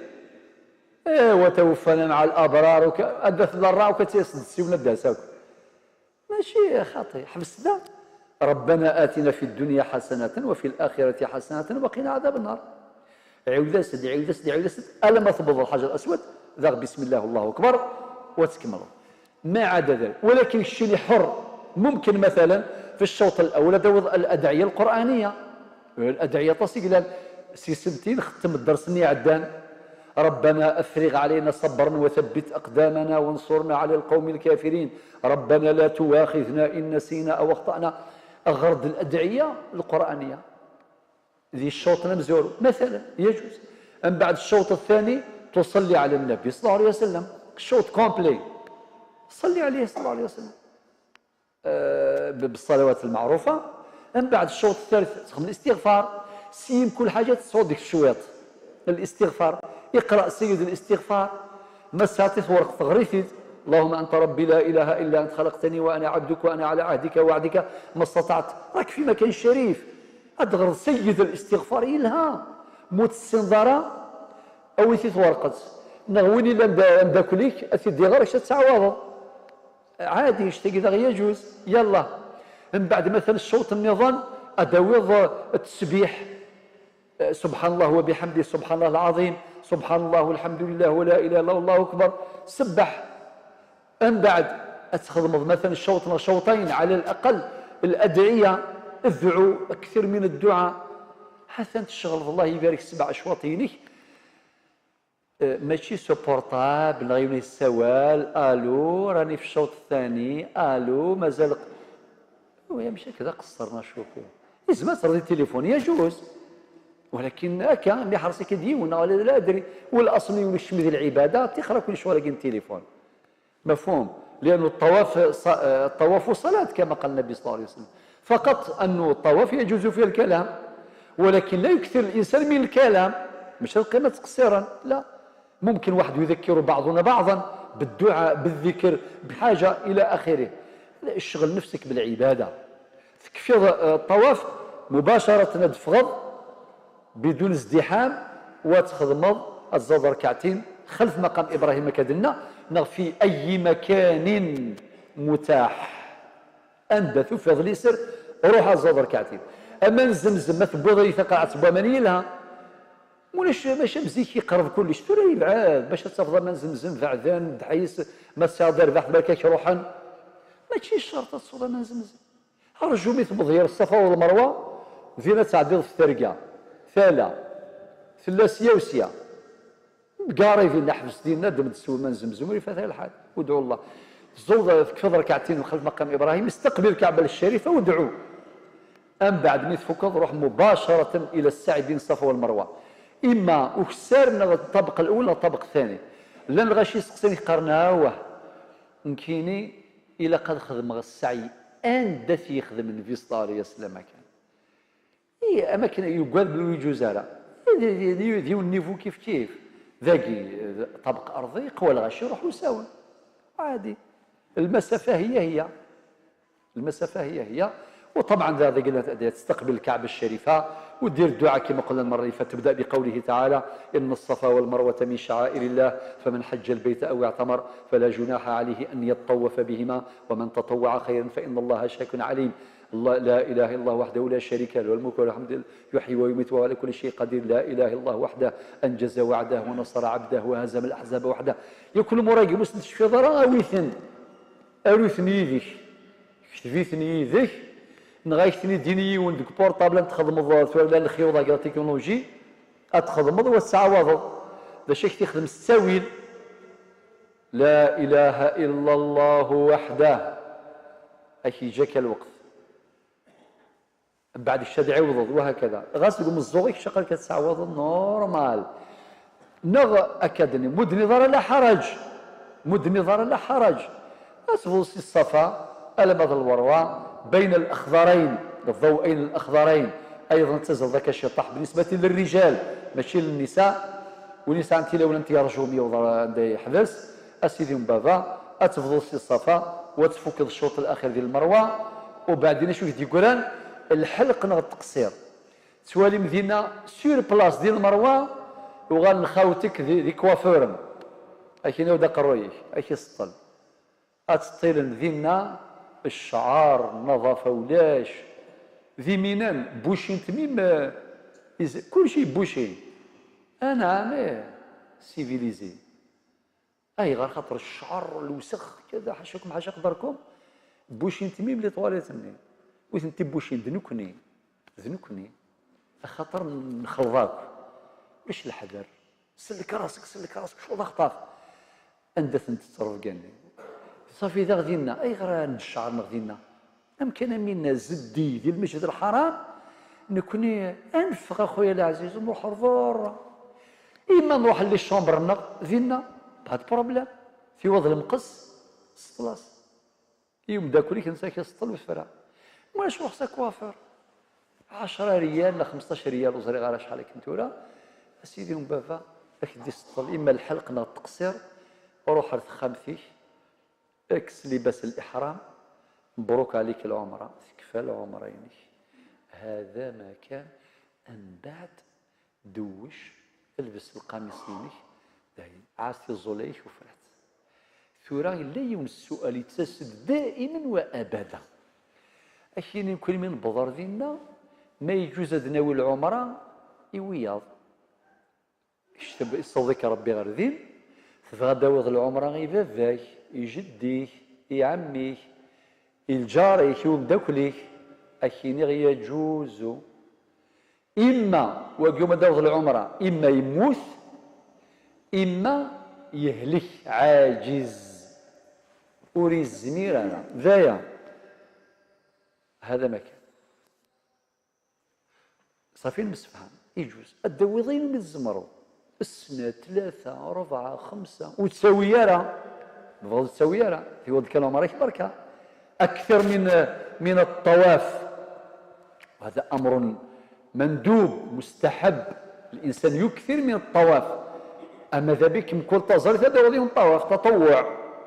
Eh, وتوفنا مع الأبرار, ad d-tella rra, ad tt-yas-d ssiwel ad d-tas akk. Mačči xaṭi, ḥbes da. ربنا آتنا في الدنيا حسنة وفي الآخرة حسنة وقنا عذاب النار. Ɛiwed-as-d, ɛiwed-as-d, ɛiwed-as-d, alamma tewweḍ lḥaǧer aswad, daɣ bismillah, Allahu akbar, wa tkemmleḍ. Ma ɛada dalik, walakin keččini ḥur, mumkin, matalan, fi ccuṭ lawwal ad tawiḍ al-adɛiya lqur'aniya. Al-adɛiya aṭas i yellan, seg-sent i nxeddem ddersen iɛeddan. ربنا أفرغ علينا صبرا وثبت أقدامنا وانصرنا على القوم الكافرين. ربنا لا تؤاخذنا إن نسينا أو أخطأنا. Aɣer-d al-adɛiya lqur'aniya. Di ccuṭ amezwaru, matalan, يجوز. Mbeɛd ccuṭ ثاني, تصلي على النبي صلى الله عليه وسلم. Ccuṭ complet. صلي عليه صلى الله عليه وسلم. آه، ب-، بالصلوات المعروفة. Mbeɛd ccuṭ ثالث, txeddem الاستغفار. Syin kul ḥaǧa tesɛuḍ deg cwiṭ. الاستغفار. اقرأ سيد الاستغفار. Ma tesɛiḍ-t i twerqeḍ, ɣer-it-id. اللهم أنت ربي لا إله إلا أنت خلقتني وأنا عبدك وأنا على عهدك ووعدك ما استطعت. راك في مكان شريف. Ad teɣreḍ سيد الاستغفار, yelha. Ma ur tessineḍ ara, awi-t i twerqeḍ. Neɣ win yellan d ameddakel-ik, ad t-id-iɣer, ad t-tɛawadeḍ. Ɛadi, ictagi daɣ يجوز. Yalla. Mbeɛd, matalan, ccuṭ nniḍen, ad tawiḍ, eh, ttesbiḥ. Eh, سبحان الله وبحمده، سبحان الله العظيم، سبحان الله والحمد لله ولا إله إلا الله، الله أكبر. Sebbeḥ. Mbeɛd, ad txedmeḍ, matalan, ccuṭ neɣ ccuṭayen, على الأقل الأدعية, ادعو، أكثر من الدعاء. Ha-t-an tceɣleḍ, Allah ibarek, sebbeḥ ccuṭ-inek. Eh, mačči s uportable neɣ yiwen yessawal, alu, rani fi ccuṭ ثاني, alu, mazal q-, wi, amek akka d aqeṣṣer neɣ cuku? Yezmer ad terreḍ i tilifun, يجوز. Walakin akka, mi ḥerṣ-ik-id yiwen, neɣ la, la adri, wala aṣel yiwen ikcem di lɛibada, tixra kul ccɣel-agi n tilifun. مفهوم؟ لأن الطواف ص-، الطواف صلاة كما قال النبي صلى الله عليه وسلم. فقط أنه الطواف يجوز فيه الكلام، ولكن لا يكثر الإنسان من الكلام. مش القيمة تقصيرا، لا. ممكن واحد يذكر بعضنا بعضا بالدعاء، بالذكر، بحاجة إلى آخره. لا، اشغل نفسك بالعبادة. تكفي، آه، الطواف مباشرة تفغض بدون ازدحام، وتخدمض الزوج ركعتين خلف مقام إبراهيم كدنا، نغ في أي مكان متاح. Anda tufiḍ liser, ruḥ ad tẓuḍ rkaɛtin. Aman n Zemzem, ma tewwiḍ-iyi taqerɛet n waman, yelha. Ulac, maca am zik yeqreb kullec, tura yebɛed, bac ad tafeḍ aman n Zemzem beɛden, ddḥis, ma tesɛiḍ tarbaɛt, balak ad k-ruḥen. Mačči ccerṭ ad tesweḍ aman n Zemzem. Rju mi tewweḍ ɣer Ṣṣafa u Lmerwa, din ad tɛeddiḍ ɣef terga, tala, tella sya u sya. Gari dinna, ḥbes dinna, ddem-d s waman n Zemzem, ur ifat ara lḥal. Udɛu Allah. Tẓuḍ, tekfiḍ rkaɛtin xalef maqam Ibrahim, استقبل الكعبة الشريفة وادعو. Ambeɛd mi tfukeḍ, ruḥ مباشرة إلى السعي بين الصفا والمروة. Imma ukessar neɣ ṭṭabeq lawel neɣ ṭṭabeq ثاني. Llan lɣaci yesteqsan, qqaren: "Awah, nekkini ilaq ad xedmeɣ السعي anda t-yexdem Nnbi صلى الله عليه وسلم kan." I, am akken yugad belli ur yeǧuz ara. Di, di, di, di yiwen niveau kif kif. Dagi, eh, ṭṭabeq أرضي, qwa lɣaci, ruḥ usawen. عادي. المسافة هي هي. المسافة هي هي. وطبعا ذا، ذا قلنا تستقبل الكعبة الشريفة ودير الدعاء كما قلنا المرة اللي فاتت، تبدأ بقوله تعالى: "إن الصفا والمروة من شعائر الله فمن حج البيت أو اعتمر فلا جناح عليه أن يطوف بهما ومن تطوع خيرا فإن الله شاكر عليم". الله، لا إله إلا الله وحده لا شريك له، له الملك وله الحمد، يحيي ويميت وهو على كل شيء قدير. لا إله إلا الله وحده أنجز وعده ونصر عبده وهزم الأحزاب وحده. Yakk lmur-agi, mus n tecfiḍ ara, awi-ten. Aru-ten yid-k. Kteb-iten yid-k. Neɣ ak-ten-id-ini yiwen deg portable, ad txedmeḍ tura, la lxyuḍ-agi, la technologie. Ad txedmeḍ, wa tettɛawadeḍ. D acu ak-t-ixdem s ttawil? لا إله إلا الله وحده. Ak-yeǧǧa akka lweqt. Mbeɛd kečč ad ɛiwdeḍ, وهكذا. Ɣas deg umeẓẓuɣ-ik, caqal ka tettɛawadeḍ normal. Neɣ akka d-nni, mu d-nniḍ ara la حرج. Mu d-nniḍ ara la حرج. Ad tebḍeḍ si Ṣṣafa alamma d Lmerwa, بين الأخضرين، الضوئين الأخضرين. Ayɣen ad tazzleḍ akka ciṭṭaḥ بالنسبة للرجال, mačči للنساء. Win yesɛan tilawin n yerjum, yewweḍ anda yeḥbes. A sidi n baba, ad tebḍeḍ si Ṣṣafa, wa tfukeḍ ccuṭ laxir di Lmerwa, ubeɛdin acu i k-d-yeggran? Lḥelq neɣ ttqeṣṣir? Tettwalim dinna, sur place di Lmerwa, uɣalen xawt-ik d, d ikwaffuren. Ak-ini-w-d aqerruy-ik, ak-iseṭṭel. Ad ttṭilen dinna, Ccɛer, nnaḍafa ulac. D iminan, bouchine tmim, eh, is-, kulci bouchine. Anɛam, eh, civilisé. Ayɣer? Xaṭer ccɛer, lewsex, kada, ḥacakum ḥaca qderkum. Bouchine tmim les toilettes-nni. Wi tent-ibouchine? D nekni. D nekni. Axaṭer nexleḍ akk. Ulac leḥder. Sellek rasek, sellek rasek, cweḍ axṭaf. Anda tent-tettrebga-nni? Ṣafi daɣ dinna. Ayɣer ara neǧǧ ccɛer-nneɣ dinna? Amkan am winna zeddi di lmesjid lḥaram, nekni ad neffeɣ a xuya leɛziz, nruḥ ɣer berra. Ima nruḥ les chambres-nneɣ dinna, pas de problème. Tiwaḍ lemqes, seṭṭel-as. I umeddakel-ik netta k-iseṭṭel ur tefra. Mulac ruḥ s akwafer. Ɛecra riyal neɣ xemseṭṭac riyal, ur ẓriɣ ara acḥal akken tura. A sidi n baba, ad k-d-iseṭṭel ima lḥelq neɣ teqṣir, ruḥ ar texxamt-ik, kkes libas n liḥram, mebruk ɛlik lɛumra, tekfa lɛumra-inek. Hada ma kan, mbeɛd dewwec, lbes lqamis-inek, dayen, ɛass tiẓulla-ik ufrat. Tura yella yiwen n ssual yettas-d daiman wa abada. Ad k-yini, nekkni mi newweḍ ar dinna, ma yeǧǧuz ad nawi lɛumra i wiyaḍ? Kečč teb-, iṣewḍ-ik Ṛebbi ɣer din, tebɣa ad d-tawiḍ lɛumra i baba-k, i jeddi-k, i ɛemmi-k, i lǧar-ik, i umeddakel-ik, ad k-iniɣ yaǧuzu. Imma wagi umi d-tawiḍ lɛumra, imma yemmut, imma yehlek, ɛaǧiz, ur yezmir ara. D aya. Hada ma kan. Ṣafi, nemsefham, iǧuz. Ad d-tawiḍ ayen umi tzemreḍ. Snat, tlata, rebɛa, xemsa, ur ttawi ara. Tebɣiḍ ur ttawi ara. Tiweḍ kan lɛumra-k, berka. أكثر من، من الطواف. وهذا أمر مندوب، مستحب. الإنسان يكثر من الطواف. أما ذا بك مكل تزرت هذا هو الطواف تطوع.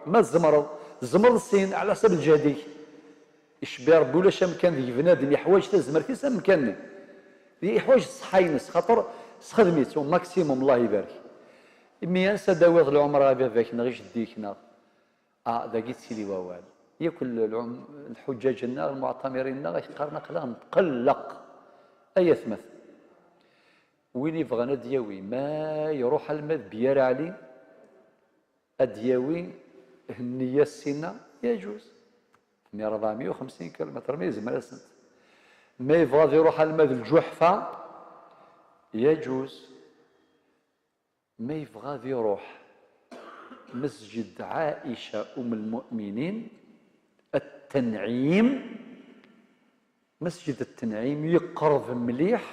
ما تزمرض، زمرض السين على حسب الجهدك. Icebbi Ṛebbi, ulac amkan deg bnadem yeḥwaǧ tazmert-is am amkan-nni. Yeḥwaǧ ṣṣeḥḥa-ines, xaṭer sxedm-itt au maximum, Allah ibarek. Imi ansa d-tawiḍ lɛumra i baba-k neɣ i jeddi-k neɣ, ah, dagi ttili wawal. Yakk l-, lɛum-, lḥuǧǧaǧ-nneɣ, lmuɛtamirin-nneɣ, ak qqaren aql-aɣ netqelleq. Ay atmaten. Win ibɣan ad d-yawi, ma iruḥ alma d Biyar Ɛli, ad d-yawi nniya ssinna, yaǧuz. Mi ṛebɛemya u xemsin kilomètre, ma yezmer-asent. Ma yebɣa ad iruḥ alma d Lǧuḥfa, yaǧuz. Ma yebɣa ad iruḥ Mesǧid Ɛaica Umm Lmuminin, At-Tanɛim, Mesǧid At-Tanɛim yeqreb mliḥ,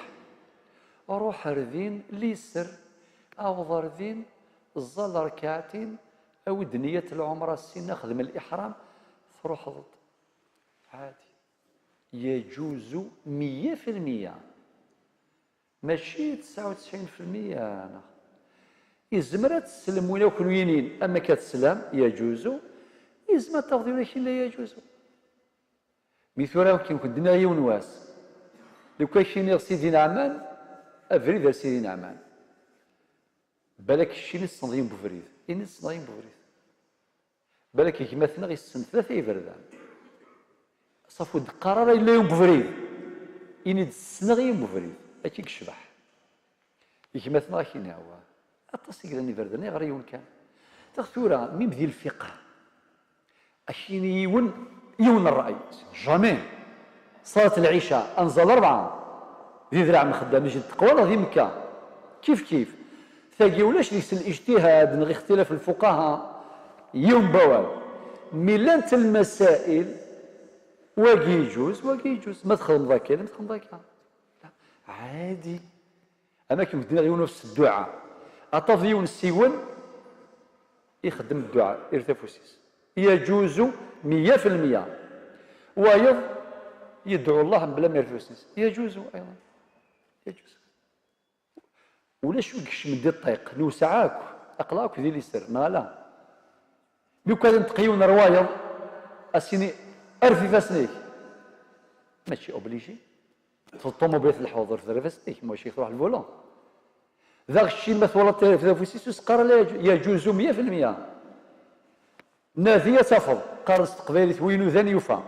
ruḥ ar din liser, aweḍ ar din, ẓẓal rkaɛtin, awi-d nniya n lɛumra ssinna, xdem liḥram, truḥeḍ-d. Ɛadi. Yaǧuzu meyya fi lmeyya. Mačči tesɛa u tesɛin fi lmeyya, neɣ? Izmer ad teslem win akk n yinin, am akka teslam, yaǧuzu, izmer ad tafeḍ yiwen akkin la yaǧuzu. Mi tura akken kent-d-nniɣ yiwen wass, lukan k-iniɣ Sidi Neɛman, abrid ar Sidi Neɛman. Balak keččini tessneḍ yiwen n ubrid, ini tessneḍ yiwen n ubrid. Balak gma-tneɣ yessen tlata iberdan. Ṣafu ur d-qqar ara yella yiwen n ubrid. Ini-d ssneɣ yiwen n ubrid. Akka i yecbeḥ. Gma-tneɣ ad k-ini, awah. Aṭas i yellan iberdan, ayɣer yiwen kan? Taɣ tura, mim di lfiqh. Ad k-yini yiwen, yiwen n ṛṛay. Jamais. Ṣalat lɛica, anẓal ṛebɛa. Di Draɛ Mexdam, di Jid Teqwa neɣ di Mekka. Kif kif. Tagi ulac deg-s lijtihad neɣ ixtilaf lfuqaha. Yiwen n wawal. Mi llant lmasail, wagi iǧuz, wagi iǧuz. Ma txedmeḍ akka, ma txedmeḍ akka. Ɛadi. Am akken k-d-nniɣ yiwen ur s dduɛa. Ad tafeḍ yiwen s-iwen ixeddem dduɛa, irfed afus-is. Yaǧuzu meyya fi lmeyya. Wayeḍ yedɛu Allah mebla ma irfed afus-is. Yaǧuzu ayḍan. Yaǧuzu. Ulac wi ikecmen di ṭṭiq, newseɛ akk, aql-aɣ akk di liser, neɣ ala? Lukan inṭeq yiwen ar wayeḍ, a s-yini, rfed ifassen-ik. Mačči obligé. Teṭṭumubil tleḥḥuḍ, rfed ifassen-ik, mačči truḥ lvulon. Daɣ kečči ma twalaḍ irfed afus-is, ur s-qqar ara yaǧ-, yaǧuzu meyya fi lmeyya. Nadi ad tafeḍ, qqaren s teqbaylit, wi inudan yufa.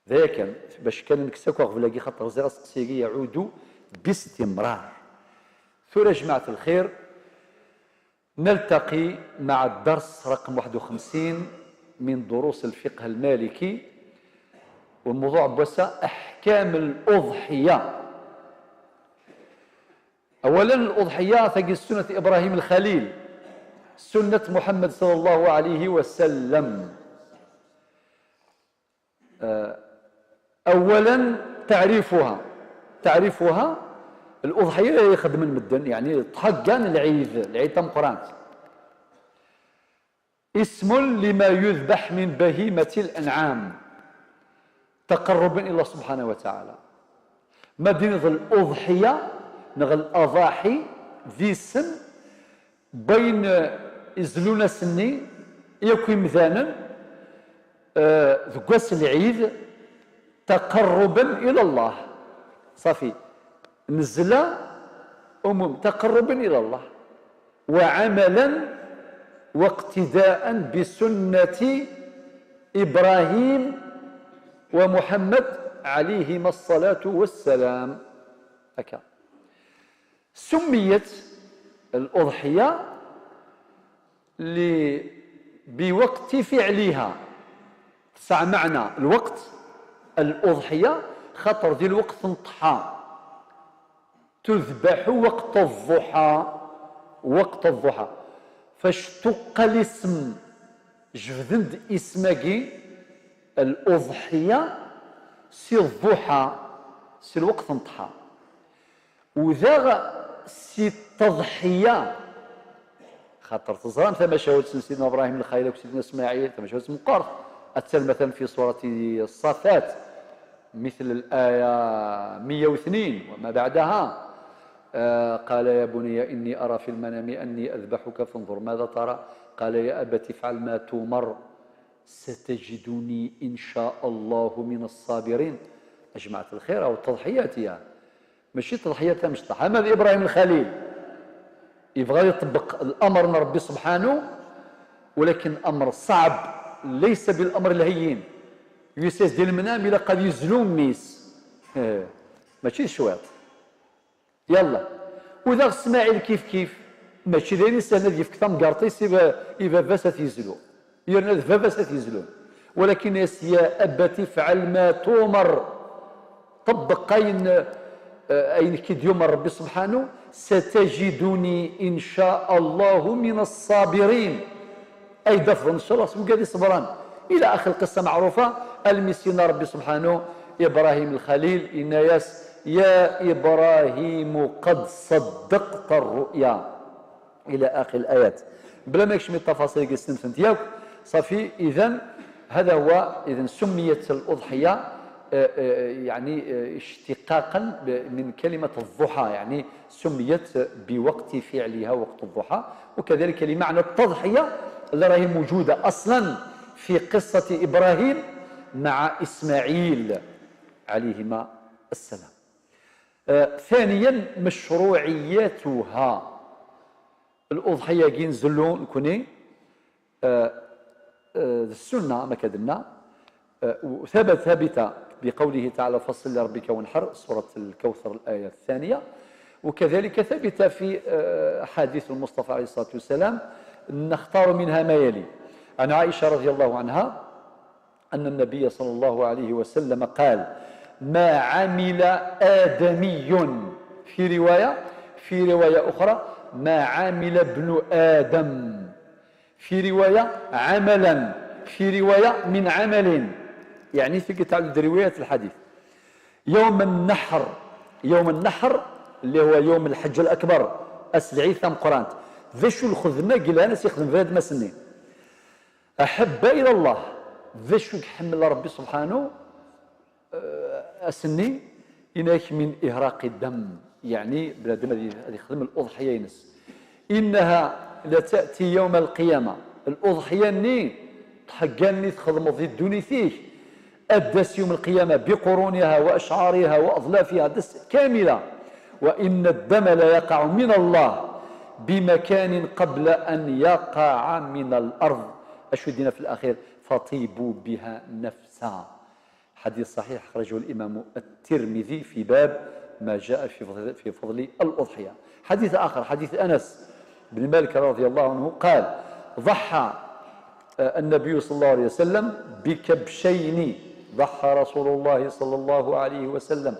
D aya kan, bac kan nekkes akk aɣbel-agi, xaṭer ẓriɣ aseqsi-agi يعود باستمرار. Tura, جماعة الخير, نلتقي مع الدرس رقم واحد وخمسين من دروس الفقه المالكي، والموضوع بوسع أحكام الأضحية. أولا، الأضحية تجد سنة إبراهيم الخليل، سنة محمد صلى الله عليه وسلم. آه، أولا، تعريفها تعريفها الأضحية يخدم المدن، يعني، طحقان العيد، العيد تمقرانت. اسم لما يذبح من بهيمة الأنعام تقربا إلى الله سبحانه وتعالى. ما دين الأضحية نغ الأضاحي ذي السن بين يزلون سني يكوي مذانا، آه، ذقاس العيد تقربا إلى الله. صافي، نزل أمم تقربا إلى الله وعملا واقتداء بسنة إبراهيم ومحمد عليهما الصلاة والسلام. هكا سميت الأضحية ل-، بوقت فعلها. تسع معنى الوقت، الأضحية، خاطر ذي الوقت نطحى، تذبح وقت الضحى، وقت الضحى، فاشتق الاسم، جبدند اسماقي الأضحية سي الضحى، سي الوقت نطحى. وذاغ سي التضحية، خاطر تزرام ثما شهوة سيدنا إبراهيم الخليل وسيدنا إسماعيل، ثما شهوة مقارث. أتسال مثلا في سورة الصافات مثل الآية مية واثنين وما بعدها. آه، قال يا بني إني أرى في المنام أني أذبحك فانظر ماذا ترى. قال يا أبت افعل ما تؤمر ستجدني إن شاء الله من الصابرين. أجمعت الخير أو التضحيات يا ماشي تضحية مشطحة. أما إبراهيم الخليل يبغى يطبق الأمر من ربي سبحانه، ولكن أمر صعب، ليس بالأمر الهين. يساس ديال المنام إلا قد يزلو ميس. ماشي شويط. يلا. وذا إسماعيل كيف كيف. ماشي داير يسهل هذا يفك ثم قرطيس يبا فاس يزلو. يرنا ذ باباس أت يزلون. ولكن يس يا أبت افعل ما تؤمر. طبق أين، آه، أين كيد يؤمر ربي سبحانه: ستجدني إن شاء الله من الصابرين. أي دفض إن شاء الله سوق هذه صبران. إلى آخر القصة معروفة. المسينا ربي سبحانه إبراهيم الخليل إناياس: يا إبراهيم قد صدقت الرؤيا. إلى آخر الآيات. بلا ما يكشم التفاصيل قسم سنت ياك. صافي، إذن هذا هو، إذن سميت الأضحية، آه، آه، يعني، آه، اشتقاقا ب-، من كلمة الضحى، يعني سميت بوقت فعلها وقت الضحى، وكذلك لمعنى التضحية اللي راهي موجودة أصلا في قصة إبراهيم مع إسماعيل عليهما السلام. آه، ثانيا، مشروعيتها. الأضحية كي نزلو نكوني، آه، آه، السنة ما كدنا، آه، وثبت، ثابتة بقوله تعالى: "فصل لربك وانحر"، سورة الكوثر، الآية الثانية، وكذلك ثبت في، آه، أحاديث المصطفى عليه الصلاة والسلام، نختار منها ما يلي. عن عائشة رضي الله عنها أن النبي صلى الله عليه وسلم قال: "ما عمل آدمي"، في رواية، في رواية أخرى: "ما عمل ابن آدم"، في رواية: "عملا"، في رواية: "من عمل"، يعني في كتاب رواية الحديث. يوم النحر، يوم النحر اللي هو يوم الحج الأكبر، أس العيد ثم قرانت. ذا شو الخدمة قلها ناس يخدم في هذا المسنين؟ أحب إلى الله، ذا شو يحمل ربي سبحانه، آه، أسني، إناك من إهراق الدم، يعني بنادم غادي، غادي يخدم الأضحية ينس. إنها لتأتي يوم القيامة، الأضحية ني، تحقاني تخدم ضد دوني فيه، أدس يوم القيامة بقرونها وأشعارها وأظلافها دس كاملة، وإن الدم لا يقع من الله بمكان قبل أن يقع من الأرض. أشو دينا في الأخير؟ "فطيبوا بها نفسا". حديث صحيح أخرجه الإمام الترمذي في باب ما جاء في فضل، في فضل الأضحية. حديث آخر، حديث أنس بن مالك رضي الله عنه قال: ضحى، آه، النبي صلى الله عليه وسلم بكبشين، ضحى رسول الله صلى الله عليه وسلم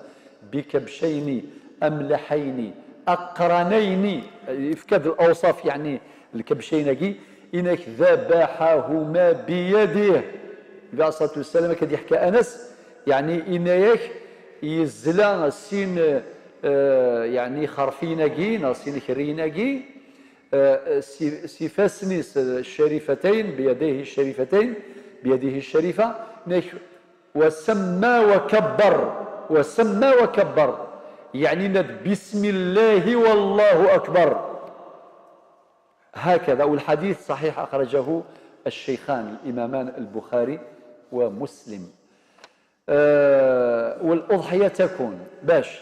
بكبشين أملحين أقرنين، يفكاد الأوصاف، يعني الكبشين كي إنك ذبحهما بيده. النبي عليه الصلاة والسلام كان يحكى أنس، يعني إنك يزلا سين، آه، يعني خرفيناكي، ناغ سين كريناكي، آه، سي-، سي فاسنيس الشريفتين، بيديه الشريفتين، بيده الشريفة، نك-، وسمى وكبر، وسمى وكبر، يعني ناد بسم الله والله أكبر. هكذا، والحديث صحيح أخرجه الشيخان الإمامان البخاري ومسلم. آه، والأضحية تكون باش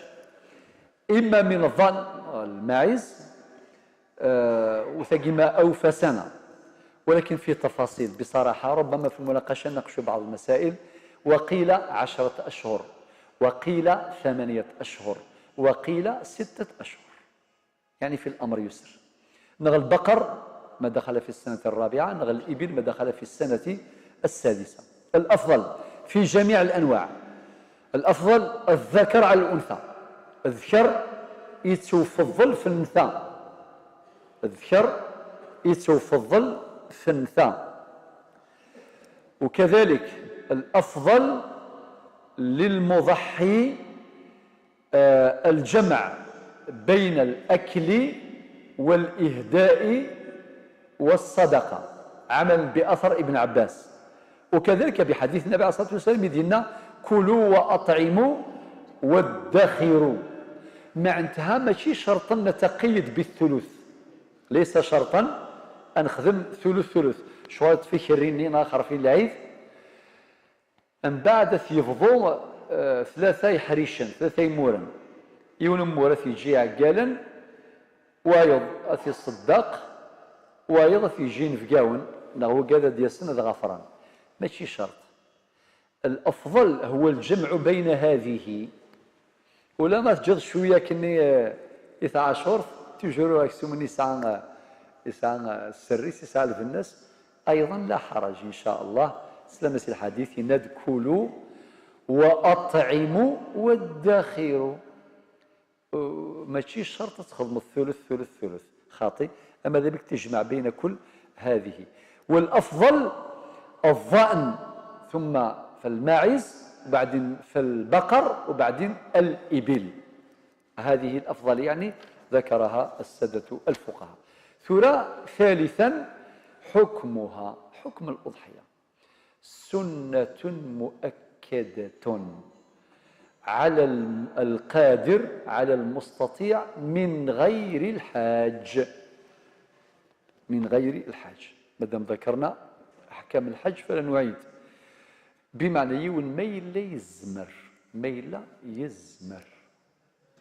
إما من الضأن، الماعز، آه، وثقي ما أوفى سنة، ولكن فيه تفاصيل بصراحة، ربما في المناقشة نناقشوا بعض المسائل. وقيل عشرة أشهر، وقيل ثمانية أشهر، وقيل ستة أشهر، يعني في الأمر يسر. نغ البقر ما دخل في السنة الرابعة، نغ الإبل ما دخل في السنة السادسة. الأفضل في جميع الأنواع، الأفضل الذكر على الأنثى، الذكر يتفضل في النثى، الذكر يتفضل في النثى. وكذلك الأفضل للمضحي، آه، الجمع بين الأكل والإهداء والصدقة، عملا بأثر ابن عباس، وكذلك بحديث النبي عليه الصلاة والسلام يدينا: كلوا وأطعموا وادخروا. معناتها ماشي شرط نتقيد بالثلث، ليس شرطا أن نخدم ثلث ثلث. شوية في كريني آخر في العيد، من بعد أث يفضو، آه، ثلاثة يحريشن، ثلاثة يمورن. يون مورة يجي عقالا، وايض أث يصدق، وايض أث يجي نفقاون، نغو قادة ديسن ذ غفران. ماشي شرط. الأفضل هو الجمع بين هذه. ولا ما تجد شوية كني، آه، إث عاشور، تجرو أكسوم نسعى، آه، يسعى، آه، السريس، يسعى البنس. أيضًا لا حرج إن شاء الله. سلامة الحديث يناد: كلوا وأطعموا وادخروا. أه، ماشي شرط تخدم الثلث، ثلث، ثلث. خاطي. أما ذلك تجمع بين كل هذه. والأفضل الظأن، ثم فالماعز، وبعدين فالبقر، وبعدين الإبل. هذه الأفضل، يعني، ذكرها السادة الفقهاء. ثرى ثالثا حكمها، حكم الأضحية: سنة مؤكدة على الم-، القادر، على المستطيع من غير الحاج. من غير الحاج. مادام ذكرنا أحكام الحج فلا نعيد. بمعنى يون ما يلا يزمر، ما يلا يزمر.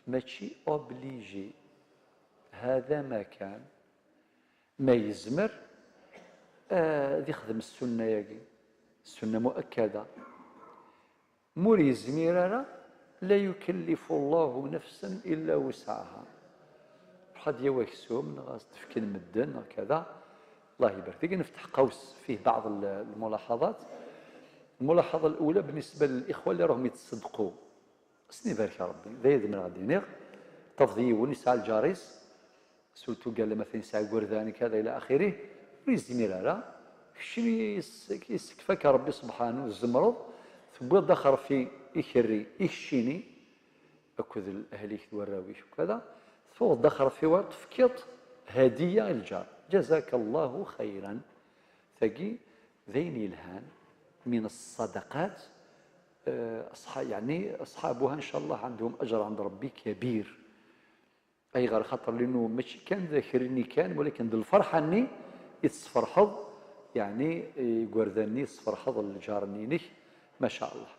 ماشي obligé. هذا ما كان. ما يزمر، آه، دي يخدم السنة ياكي. السنة مؤكدة. مور يزمير أرى، لا يكلف الله نفسا إلا وسعها. حد يوكسوم، نغاز تفكين مدن، كذا. الله يبارك فيك. نفتح قوس فيه بعض ال-، الملاحظات. الملاحظة الأولى بالنسبة للإخوة اللي راهم يتصدقوا. سني بارك ربي، ذا يدمر غادي نيغ. تفضي ونسعى الجاريس. Surtout قال لما ثاني ساعة قرداني كذا إلى آخره، ur yezmir ara. Keččini yes-, yessekfak Ṛebbi subḥanu, tzemreḍ, tewwiḍ daxer fi ikerri, ikeččini, akked l-, ahlik d warraw-ik ukada, tuɣeḍ daxer fi war, tefkiḍ hadiya i lǧar. جزاك الله خيرا. Tagi d ayen yelhan, من الصدقات, eh, أصح-, يعني أصحابها إن شاء الله عندهم أجر عند ربي كبير. Ayɣer? Xaṭer linu mačči kan d akrini kan, walakin d lferḥ-nni i tesferḥeḍ, yeɛni, igerdan-nni, tesferḥeḍ lǧar-nni-inek, ma ca Allah.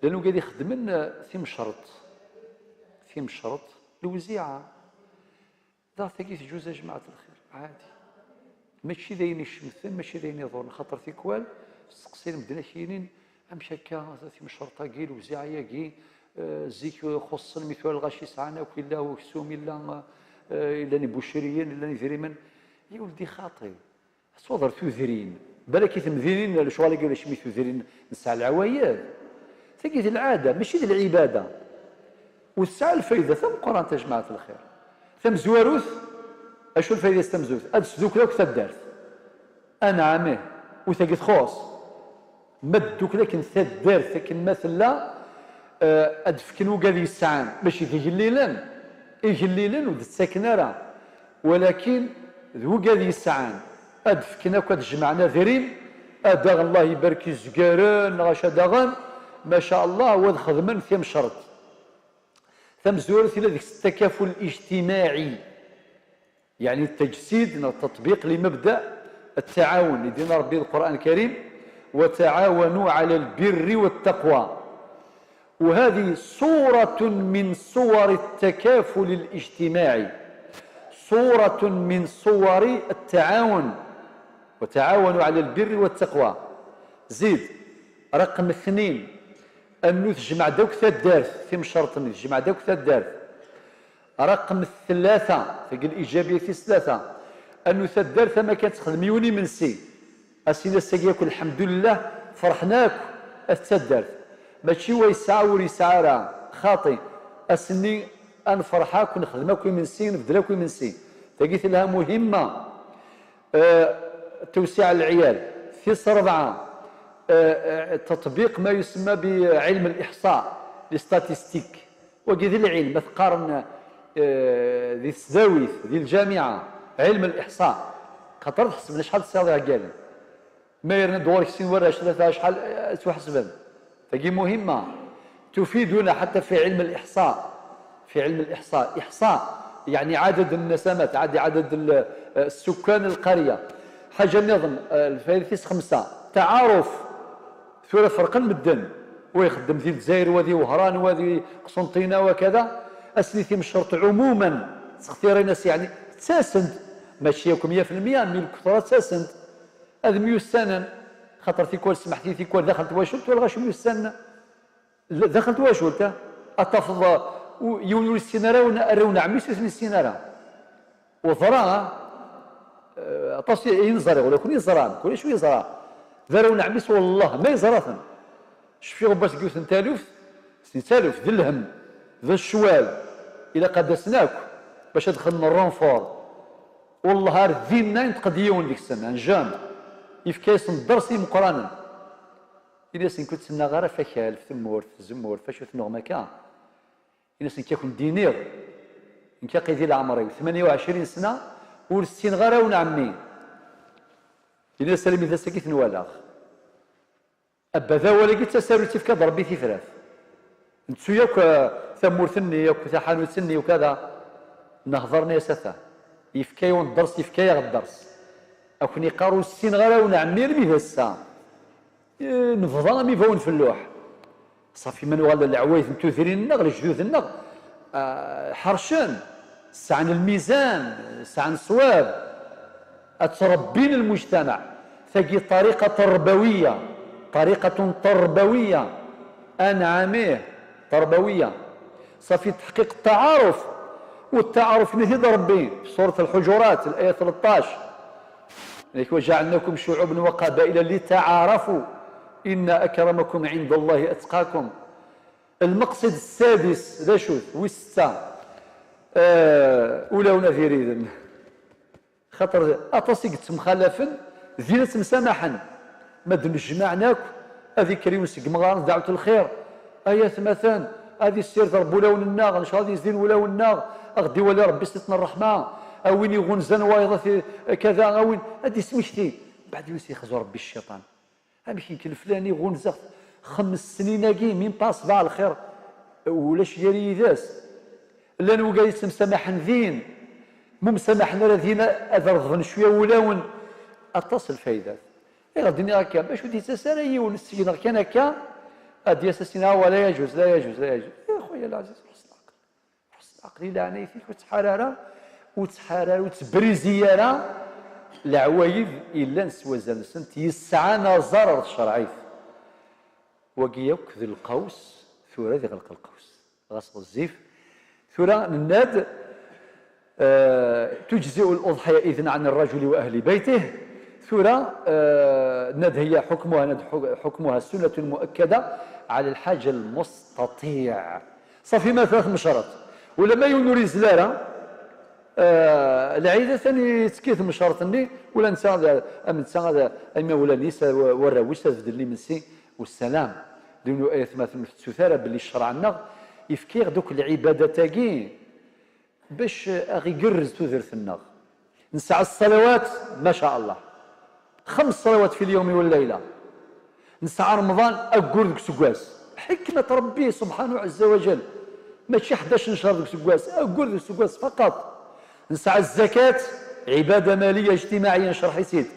Llan wigad ixeddmen, eh, timcerḍt, timcerḍt, lewziɛa. Daɣ tagi tjuz a jmaɛat lxir, ɛadi. Mačči d ayen icemten, mačči d ayen iḍuren, xaṭer tikwal, steqsin medden ad k-yinin, Amek akka, timcerṭ-agi, lewziɛa-agi, eh, zik, eh, xuṣṣen mi tura lɣaci sɛan akk, illa uksum, illa, eh, illan ibuciriyen, illan idrimen. Yiwel di xaṭi. Ttwaḍer tudrin. Balak i temdinin, lecɣal-agi ulac mi tudrin nesɛa leɛwayed. Tagi d lɛada, mačči d lɛibada. Ur tesɛa lfayda tameqqrant, a jmaɛat lxir. Tamezwarut, acu lfayda-s tamezwarut? Ad sdukkel akk taddart. Anɛam, ih, u tagi txuṣ. Ma ddukkel akken taddart akken ma tella, eh, ad d-fken wigad yesɛan, mačči d igellilen. Igellilen ur d-ttaken ara, walakin d wigad yesɛan ad d-fken akk, ad jemɛen adrim, ad daɣen Allah ibarek izgaren, neɣ aca daɣen, maca Allah, u ad xedmen timcerṭ. Tamezwarut tella deg-s التكافل الاجتماعي. يعني التجسيد neɣ تطبيق لمبدأ التعاون. Yeddin Ṛebbi di Lqur'an Lkarim: وتعاونوا على البر والتقوى. وهذه صورة من صور التكافل الاجتماعي، صورة من صور التعاون، وتعاونوا على البر والتقوى. Zid, رقم اثنين, أنه تجمع-d akk taddart, timcerṭ-nni, تجمع-d akk taddart. رقم ثلاثة, tagi الإيجابية tis tlata, أنه taddart, ama kan texdem yiwen imensi, ad s-inin ass-agi akk, lḥemdullah, ferḥen akk, at taddart. Mačči wa yesɛa, ur yesɛi ara, xaṭi, ass-nni ad nefreḥ akk, nexdem akk imensi, nbeddel akk imensi. Tagi telha, muhimma. آه، توسيع العيال. Tis rebɛa, آه، آه، تطبيق ما يسمى بعلم الإحصاء, les statistiques. Wagi d lɛilm, ma teqqaren, eh, di tesdawit, di lǧamiɛa, ɛilm al-iḥṣa. Xaṭer ad ḥesben acḥal tesɛiḍ iɛeggalen. Ma yerna-d ɣur-k sin warrac, tlata, acḥal, eh, ttwaḥesben. Tagi muhimma. تفيدنا حتى في علم الإحصاء. في علم الإحصاء. إحصاء يعني عدد النسمات، عد-، عدد ال-، eh, السكان القرية. Ḥaǧa nniḍen, eh, lfayda tis xemsa. تعارف. Tura ferqen medden, wa ixeddem di Lezzayer, wa di Wehran, wa di Qsenṭina, wa kada. Ass-nni timcerṭ ɛumuman, ttextirin-as, yeɛni, ttasen-d, mačči akk mya fi lmya, mi lketṛa ttasen-d. Ad myussanen, xaṭer tikwal, smeḥt-iyi, tikwal daxel twacult, wa lɣaci myussanen. L-, daxel twacult, ah, ad tafeḍ, uh, u-, yiwen ur yessin ara arraw n ɛemmi-s, ur ten-yessin ara. Uẓra, eh, aṭas i, i neẓra, ula kun yeẓran, kulac ur yeẓra. D arraw n ɛemmi-s, wellah, ma yeẓra-ten. Cfiɣ ubbas deg yiwet n taluft, s taluft, d lhem, d ccwal, ilaq ad d-asen akk, bac ad xedmen renfort. Wellah, ar dinna yenṭeq-d yiwen deg-sen, un jeune, yefka-yasen dders i imeqqranen. Ini-asen, "Ur ttnaɣ ara f akal, f tmurt, f tzemmurt, f acu tennuɣem akka?" Ini-as, "Nekk ad kent-d-iniɣ, nekk aqidi leɛmer-iw tmanya u ɛecrin sna, ur ssineɣ ara arraw n ɛemmi." Ini-as, "Armi d ass-agi i ten-walaɣ." Abada awal-agi d tasarut yefka-d Rebbi tifrat. Nettu yakk, eh, tamurt-nni, yakk taḥanut-nni, u kada. Nehḍer, ini-as, "Ata, yefka-yawen dders, yefka-yaɣ dders. Ad ken-iqqar ur ssineɣ ara arraw n ɛemmi armi d ass-a." Eh, nebḍa am ibawen f lluḥ. Ṣafi, ma nuɣal leɛwayed n tudrin-nneɣ, lejdud-nneɣ, ah, ḥercen, sɛan lmizan, sɛan ṣṣwab. Ad ttrebbin lmujtamaɛ. Tagi ṭariqa terbawiya, ṭariqatun terbawiya. Anɛam, ih, terbawiya. Ṣafi, teḥqiq ttaɛaruf. U ttaɛaruf, ini-t-id Rebbi fi surat Lḥuǧurat, laya tleṭṭac. Nek, "وجعلناكم شعوبا وقبائل لتعارفوا إن أكرمكم عند الله أتقاكم". Lmeqsed ssadis, d acu-t? Wis setta. Eh, ulawen ad iriden. Xaṭer aṭas i yettemxalafen, din ad ttemsamaḥen. Ma d-nnejmaɛen akk, ad ikker yiwen seg yimɣaren, dɛwet lxir. Ay atmaten, ad issired Rebbi ulawen-nneɣ, ncɣal ad yezdin wulawen-nneɣ, ad ɣ-d-iwali Rebbi s tiṭ n ṛṛeḥma, a win iɣunzan wayeḍ, a ti-, kada, a win, ad d-ismekti. Mbeɛd, yiwen s-yexzu Rebbi cciṭan. Amek nekk leflani ɣunzaɣ xems snin-agi, min pas baɛ lxir, ulac gar yid-s. Llan wigad yettemsamaḥen din, ma ur msamaḥen ara din, ad reḍben cwiya wulawen. Aṭas lfaydat. Ayɣer d-nniɣ akka? Bac ur d-yettas ara yiwen seg-neɣ kan akka, ad d-yas ad s-yini, "Ah, wa la yajuz, la yajuz, la yajuz." Ya xuya lɛaziz, ruḥ s leɛqel. Ruḥ s leɛqel, i leɛnayt-ik, ur ttḥar ara, ur ttḥar ara, ur ttbrizi ara leɛwayed yellan s wazal-nsent yesɛan aẓar ɣer tcerɛit. Wagi yakk d lqaws, tura ad iɣleq lqaws. Ɣas ɣezzif. Tura nenna-d, eh, تجزئ الأضحية إذن عن الرجل وأهل بيته. Tura, eh, nenna-d هي حكمها, nenna-d حك-, حكمها سنة مؤكدة على الحاج المستطيع. صافي, ma ثلاث مشرط. Wala ma yiwen ur yezli ara, eh, lɛid atan yettekki temcert-nni, wala netta ad, am netta ad, imawlan-is, warraw-is ad beddlen imensi ussalam. D win ayetmaten ur tettut ara belli ccreɛ-nneɣ yefka-yaɣ-d akk lɛibadat-agi bac aɣ-igerrez tudert-nneɣ. Nesɛa ṣṣalawat, ma ca Allah. Xems ṣalawat fi lyawmi wa llayla. Nesɛa Remḍan aggur deg useggas. Ḥikmat Rebbi subḥanahu ɛezza wa jal. Mačči ḥdac n ccher deg useggas, aggur deg useggas faqat. Nesɛa zzakat, ɛibada maliya ijtimaɛiya, necreḥ-itt-id.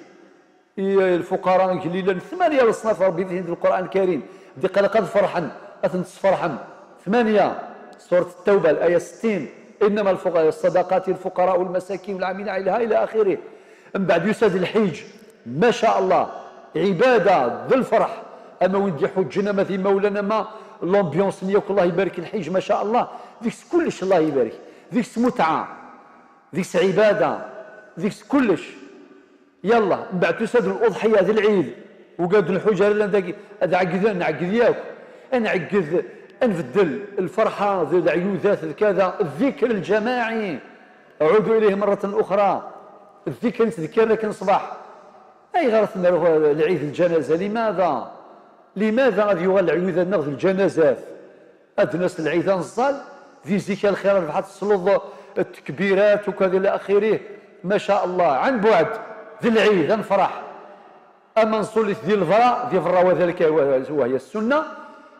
I lfuqara igellilen, tmanya leṣnaf Rebbi di Lqur'an Lkarim. Di qal ad ferḥen, ad ten-tesferḥem. Tmanya, surat Ttawba, laya settin. إنما الفقراء الصدقات الفقراء والمساكين والعاملين عليها إلى آخره. Mbeɛd yusa-d lḥiǧ, ma ca Allah, ɛibada d lferḥ. Ama win d-iḥuǧǧen, ama d imawlan, ama l'ambiance-nni yakk, Allah ibarek lḥiǧ, ma ca Allah. Deg-s kullec Allah ibarek. Deg-s mutɛa, deg-s ɛibada, deg-s kullec. Yalla, mbeɛd tusa-d l'uḍḥiya d lɛid. Ugad n lḥuǧ ara llan dagi, ad ɛeggden, nɛegged yakk. Ad nɛegged, ad nbeddel lferḥa d leɛyudat d kada, الذكر الجماعي. عودوا إليه مرة أخرى. الذكر nettdekkir akken ṣṣbeḥ. Ayɣer ad t-nerr lɛid lǧanaza? لماذا؟ لماذا ad yuɣal leɛyudat-nneɣ d lǧanazat? Ad d-nas lɛid ad neẓẓal, di zik a lxir a rrbeḥ ad tesleḍ ttekbirat ukad ila axirih, ma ca Allah, ɛan buɛd, d lɛid, ad nefreḥ. Ama nṣullit di lebra, di berra wa dalek, وهي السنة,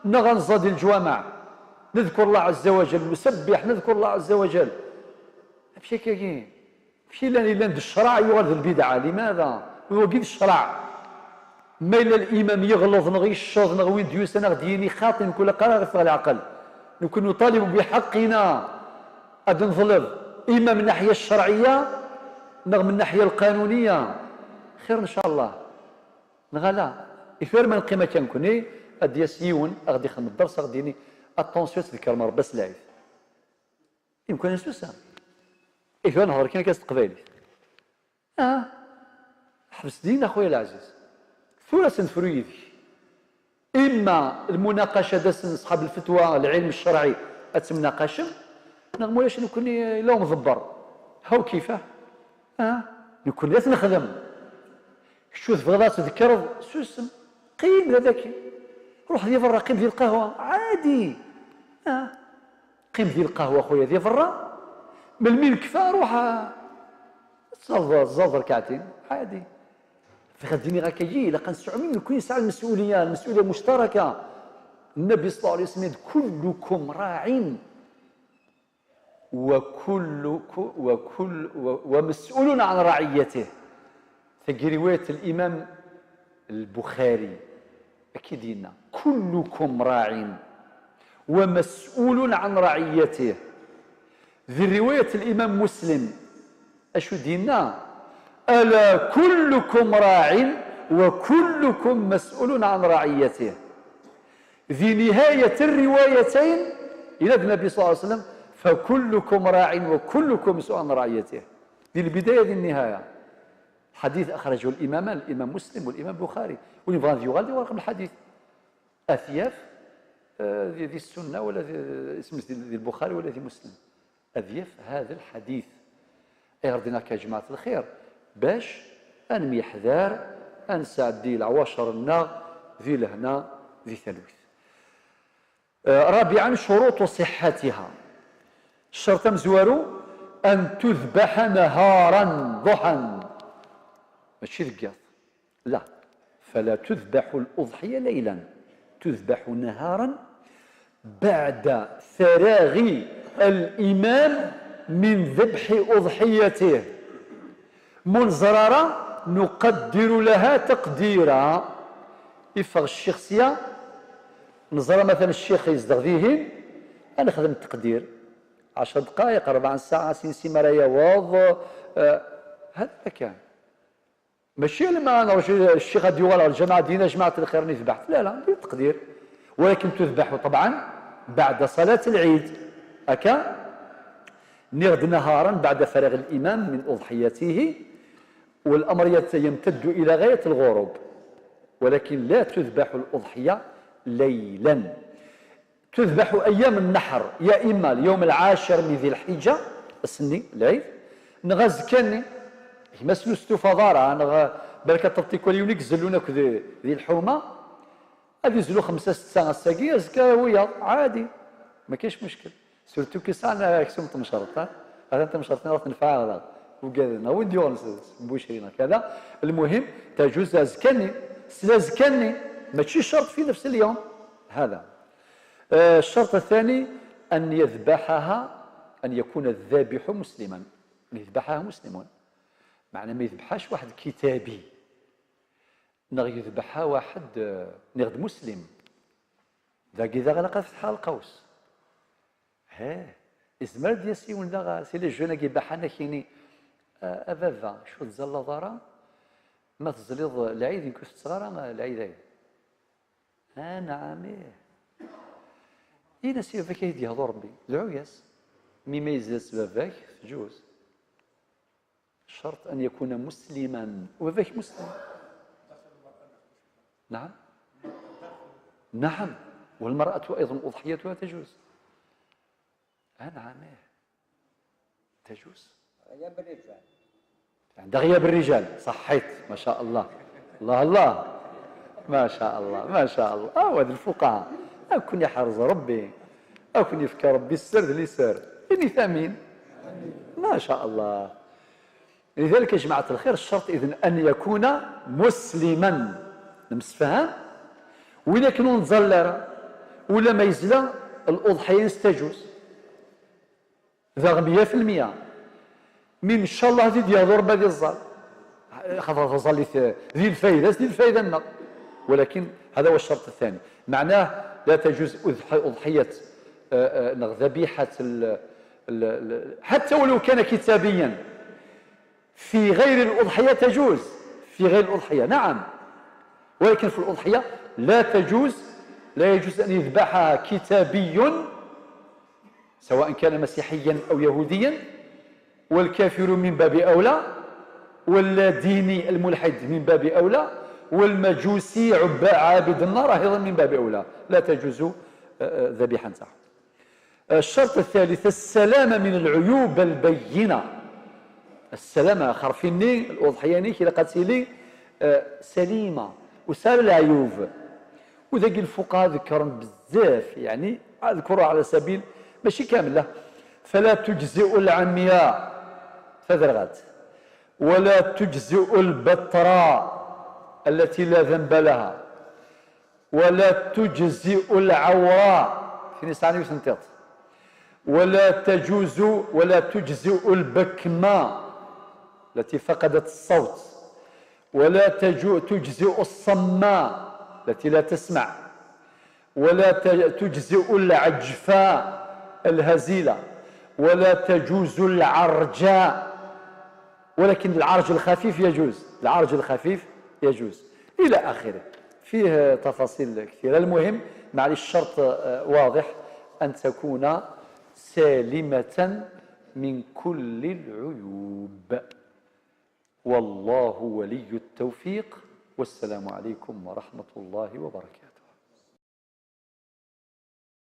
neɣ ad nẓa di leǧwameɛ, نذكر الله عز وجل, نسبح, نذكر الله عز وجل. Amek akkagi? Amek i llan, i llan d ccreɛ yuɣal d lbidɛa, لماذا؟ Wagi d ccreɛ. Ma yella limam yeɣleḍ neɣ yecceḍ neɣ win d-yusan a ɣ-d-yini xaṭi, nekkni ur ɣ-iffeɣ leɛqel. Nekkni نطالب بحقنا ad neḍleb, إما من الناحية الشرعية neɣ من الناحية القانونية. خير إن شاء الله. Neɣ ala, i tura ma neqqim akka nekkni, ad d-yas yiwen a ɣ-d-ixdem ddersi a ɣ-d-yini attention, ad tdekkrem Rebbi ass lɛid. Imkan ad nsusem. I tura nehḍer kan akka s teqbaylit. Ah, ḥbes din a xuya leɛziz. Tura ad s-nefru yid-k. Imma lmunaqaca d ass n ṣḥab lfetwa, lɛilm ccerɛi, ad temnaqacem, neɣ ma ulac nekkni yella umḍebber. Haw kifah. Ah, nekkni ad t-nexdem. Kečč ur tebɣiḍ ad tdekreḍ, susem. Qqim da daki. Ruḥ di berra, qqim di lqahwa. Ɛadi. Ah. Qqim di lqahwa, xuya, di berra. Melmi nekfa, ruḥ, ah, tzalḍ, tzalḍ rkaɛtin. Ɛadi. Bɣiɣ ad d-iniɣ akkagi, ilaq ad nesɛu, nekkni nesɛa lmesuliya, lmesuliya muctaraka. Nnabi ṣalla Llahu ɛalayhi wa sallam, كلكم راع وكل، وكل، و-، ومسؤول عن رعيته. Tagi riwayat l'imam Lbuxari. Akka i d-yenna: كلكم راع ومسؤول عن رعيته. Di riwayat l'imam Muslim, acu d-yenna? ألا كلكم راع وكلكم مسؤول عن رعيته. Di nihayat rriwayatayn, yenna-d Nnabi ṣalla Llahu ɛalayhi wa sallam: فكلكم راع وكلكم مسؤول عن رعيته. Di lbidaya, di nnihaya. Lḥadit axrajahu limaman, limam Muslim wa limam Buxari. Win yebɣan ad yuɣal di warqam lḥadit. Ad t-yaf, eh, di, di ssunna wala di, isem-is di, di Lbuxari wala di Muslim. Ad yaf hada lḥadit. Ayɣer d-nniɣ akka, a jmaɛt lxir? Bac ad nemyeḥdar, ad nesɛeddi leɛwacer-nneɣ di lehna, di talwit. Eh, رابعا شروط صحتها. Ccerṭ amezwaru, أن تذبح نهارا ضحى. Mačči deg yiḍ. لا. فلا تذبح الأضحية ليلا، تذبح نهارا بعد فراغ الإمام من ذبح أضحيته. Ma ur neẓri ara, نقدر لها تقديرا. Iffeɣ ccix sya, neẓra matan ccix yezdeɣ dihin, ad nexdem teqdir. Ɛecra dqayeq, rebɛa n ssaɛa, sin simar ara yaweḍ, eh, هذا ما كان. Mačči alamma ad nṛuǧu ccix ad d-yuɣal ɣer lǧameɛ, ad d-yini: "A jmaɛt lxir, netbeḥ." La, la, d teqdir. ولكن تذبح طبعا بعد صلاة العيد. هكا نغد نهارا بعد فراغ الإمام من أضحيته، والأمر يت- يمتد إلى غاية الغروب، ولكن لا تذبح الأضحية ليلا. تذبح أيام النحر، يا إما اليوم العاشر من ذي الحجة، السني العيد، نغ أزكاني، ما سلوستو فضارة، نغ بركة تطيكو اليونيك زلونا كذي ذي الحومة، هذه يزلو خمسة ستة الساقية، أزكا ويا عادي، ما كاينش مشكل. سورتو كي سان أكسوم تمشرط، ها؟ هذا تمشرط، نغ تنفع هذا. وقال لنا، وين ديون س-، س-، بوشرينا كذا. المهم، تجوز أزكاني، سلا أزكاني، ماشي شرط في نفس اليوم. هذا. آه، الشرط الثاني أن يذبحها، أن يكون الذابح مسلما، أن يذبحها مسلم، معنى ما يذبحهاش واحد كتابي، نغ يذبحها واحد، آه، نغد مسلم، ذاك إذا غلق فتح القوس. ها، إزمر دي سيون ذا سي لي جون كي بحانا كيني، آه، أبابا، شو تزال ضارا؟ ما تزليض العيد، إن كنت صغارا، آه، العيد هاي. ها، نعم، إيه. إينا سي فيك يهدي هذا ربي، دعو ياس. مي ما يزلس باباك، تجوز. شرط أن يكون مسلما، وباباك مسلم. نعم. نعم. والمرأة أيضا أضحيتها تجوز. آه، نعم، إيه. تجوز. غياب الرجال. عند غياب الرجال، صحيت، ما شاء الله. الله الله. ما شاء الله، ما شاء الله. آه، وهاد الفقهاء. أكون يحرز ربي. أكون يفكى ربي السر ذي اليسر. إني ثمين. ما شاء الله. لذلك يا جماعة الخير، الشرط إذن أن يكون مسلما. نمسفهام؟ وإلا كانوا نتزلر ولا ما يزلى، الأضحية تجوز. ذا مية في المية. من إن شاء الله زيد يهضر بهذه الزال. خاطر الزال ذي الفايدة، ذي الفايدة لنا. ولكن هذا هو الشرط الثاني. معناه لا تجوز أضح-، أضحية، آه، آه، نغ ذبيحة ال-، ال-، ال-، حتى ولو كان كتابيا. في غير الأضحية تجوز، في غير الأضحية، نعم، ولكن في الأضحية لا تجوز، لا يجوز أن يذبحها كتابي سواء كان مسيحيا أو يهوديا، والكافر من باب أولى، ولا ديني الملحد من باب أولى، والمجوسي عبا-، عابد النار أيضا من باب أولى، لا تجوز، آه، آه، ذبيحة تاعهم. الشرط الثالث السلامة من العيوب البينة. السلامة، خرفيني الأضحية نيك إلا قد سيلي، آه، سليمة وسال العيوب. وذاك الفقهاء ذكرن بزاف، يعني أذكر على سبيل ماشي كاملة. فلا تجزئ العمياء، تذرغات، ولا تجزئ البتراء التي لا ذنب لها، ولا تجزئ العوراء، كاين يسعى يوث نتيط. ولا تجوز، ولا تجزئ البكمة التي فقدت الصوت، ولا تجو-، تجزئ الصماء التي لا تسمع، ولا ت-، تجزئ العجفاء الهزيلة، ولا تجوز العرجاء، ولكن العرج الخفيف يجوز، العرج الخفيف يجوز، إلى آخره. فيه تفاصيل كثيرة. المهم، معليش، الشرط، آه، واضح، أن تكون سالمة من كل العيوب. والله ولي التوفيق، والسلام عليكم ورحمة الله وبركاته.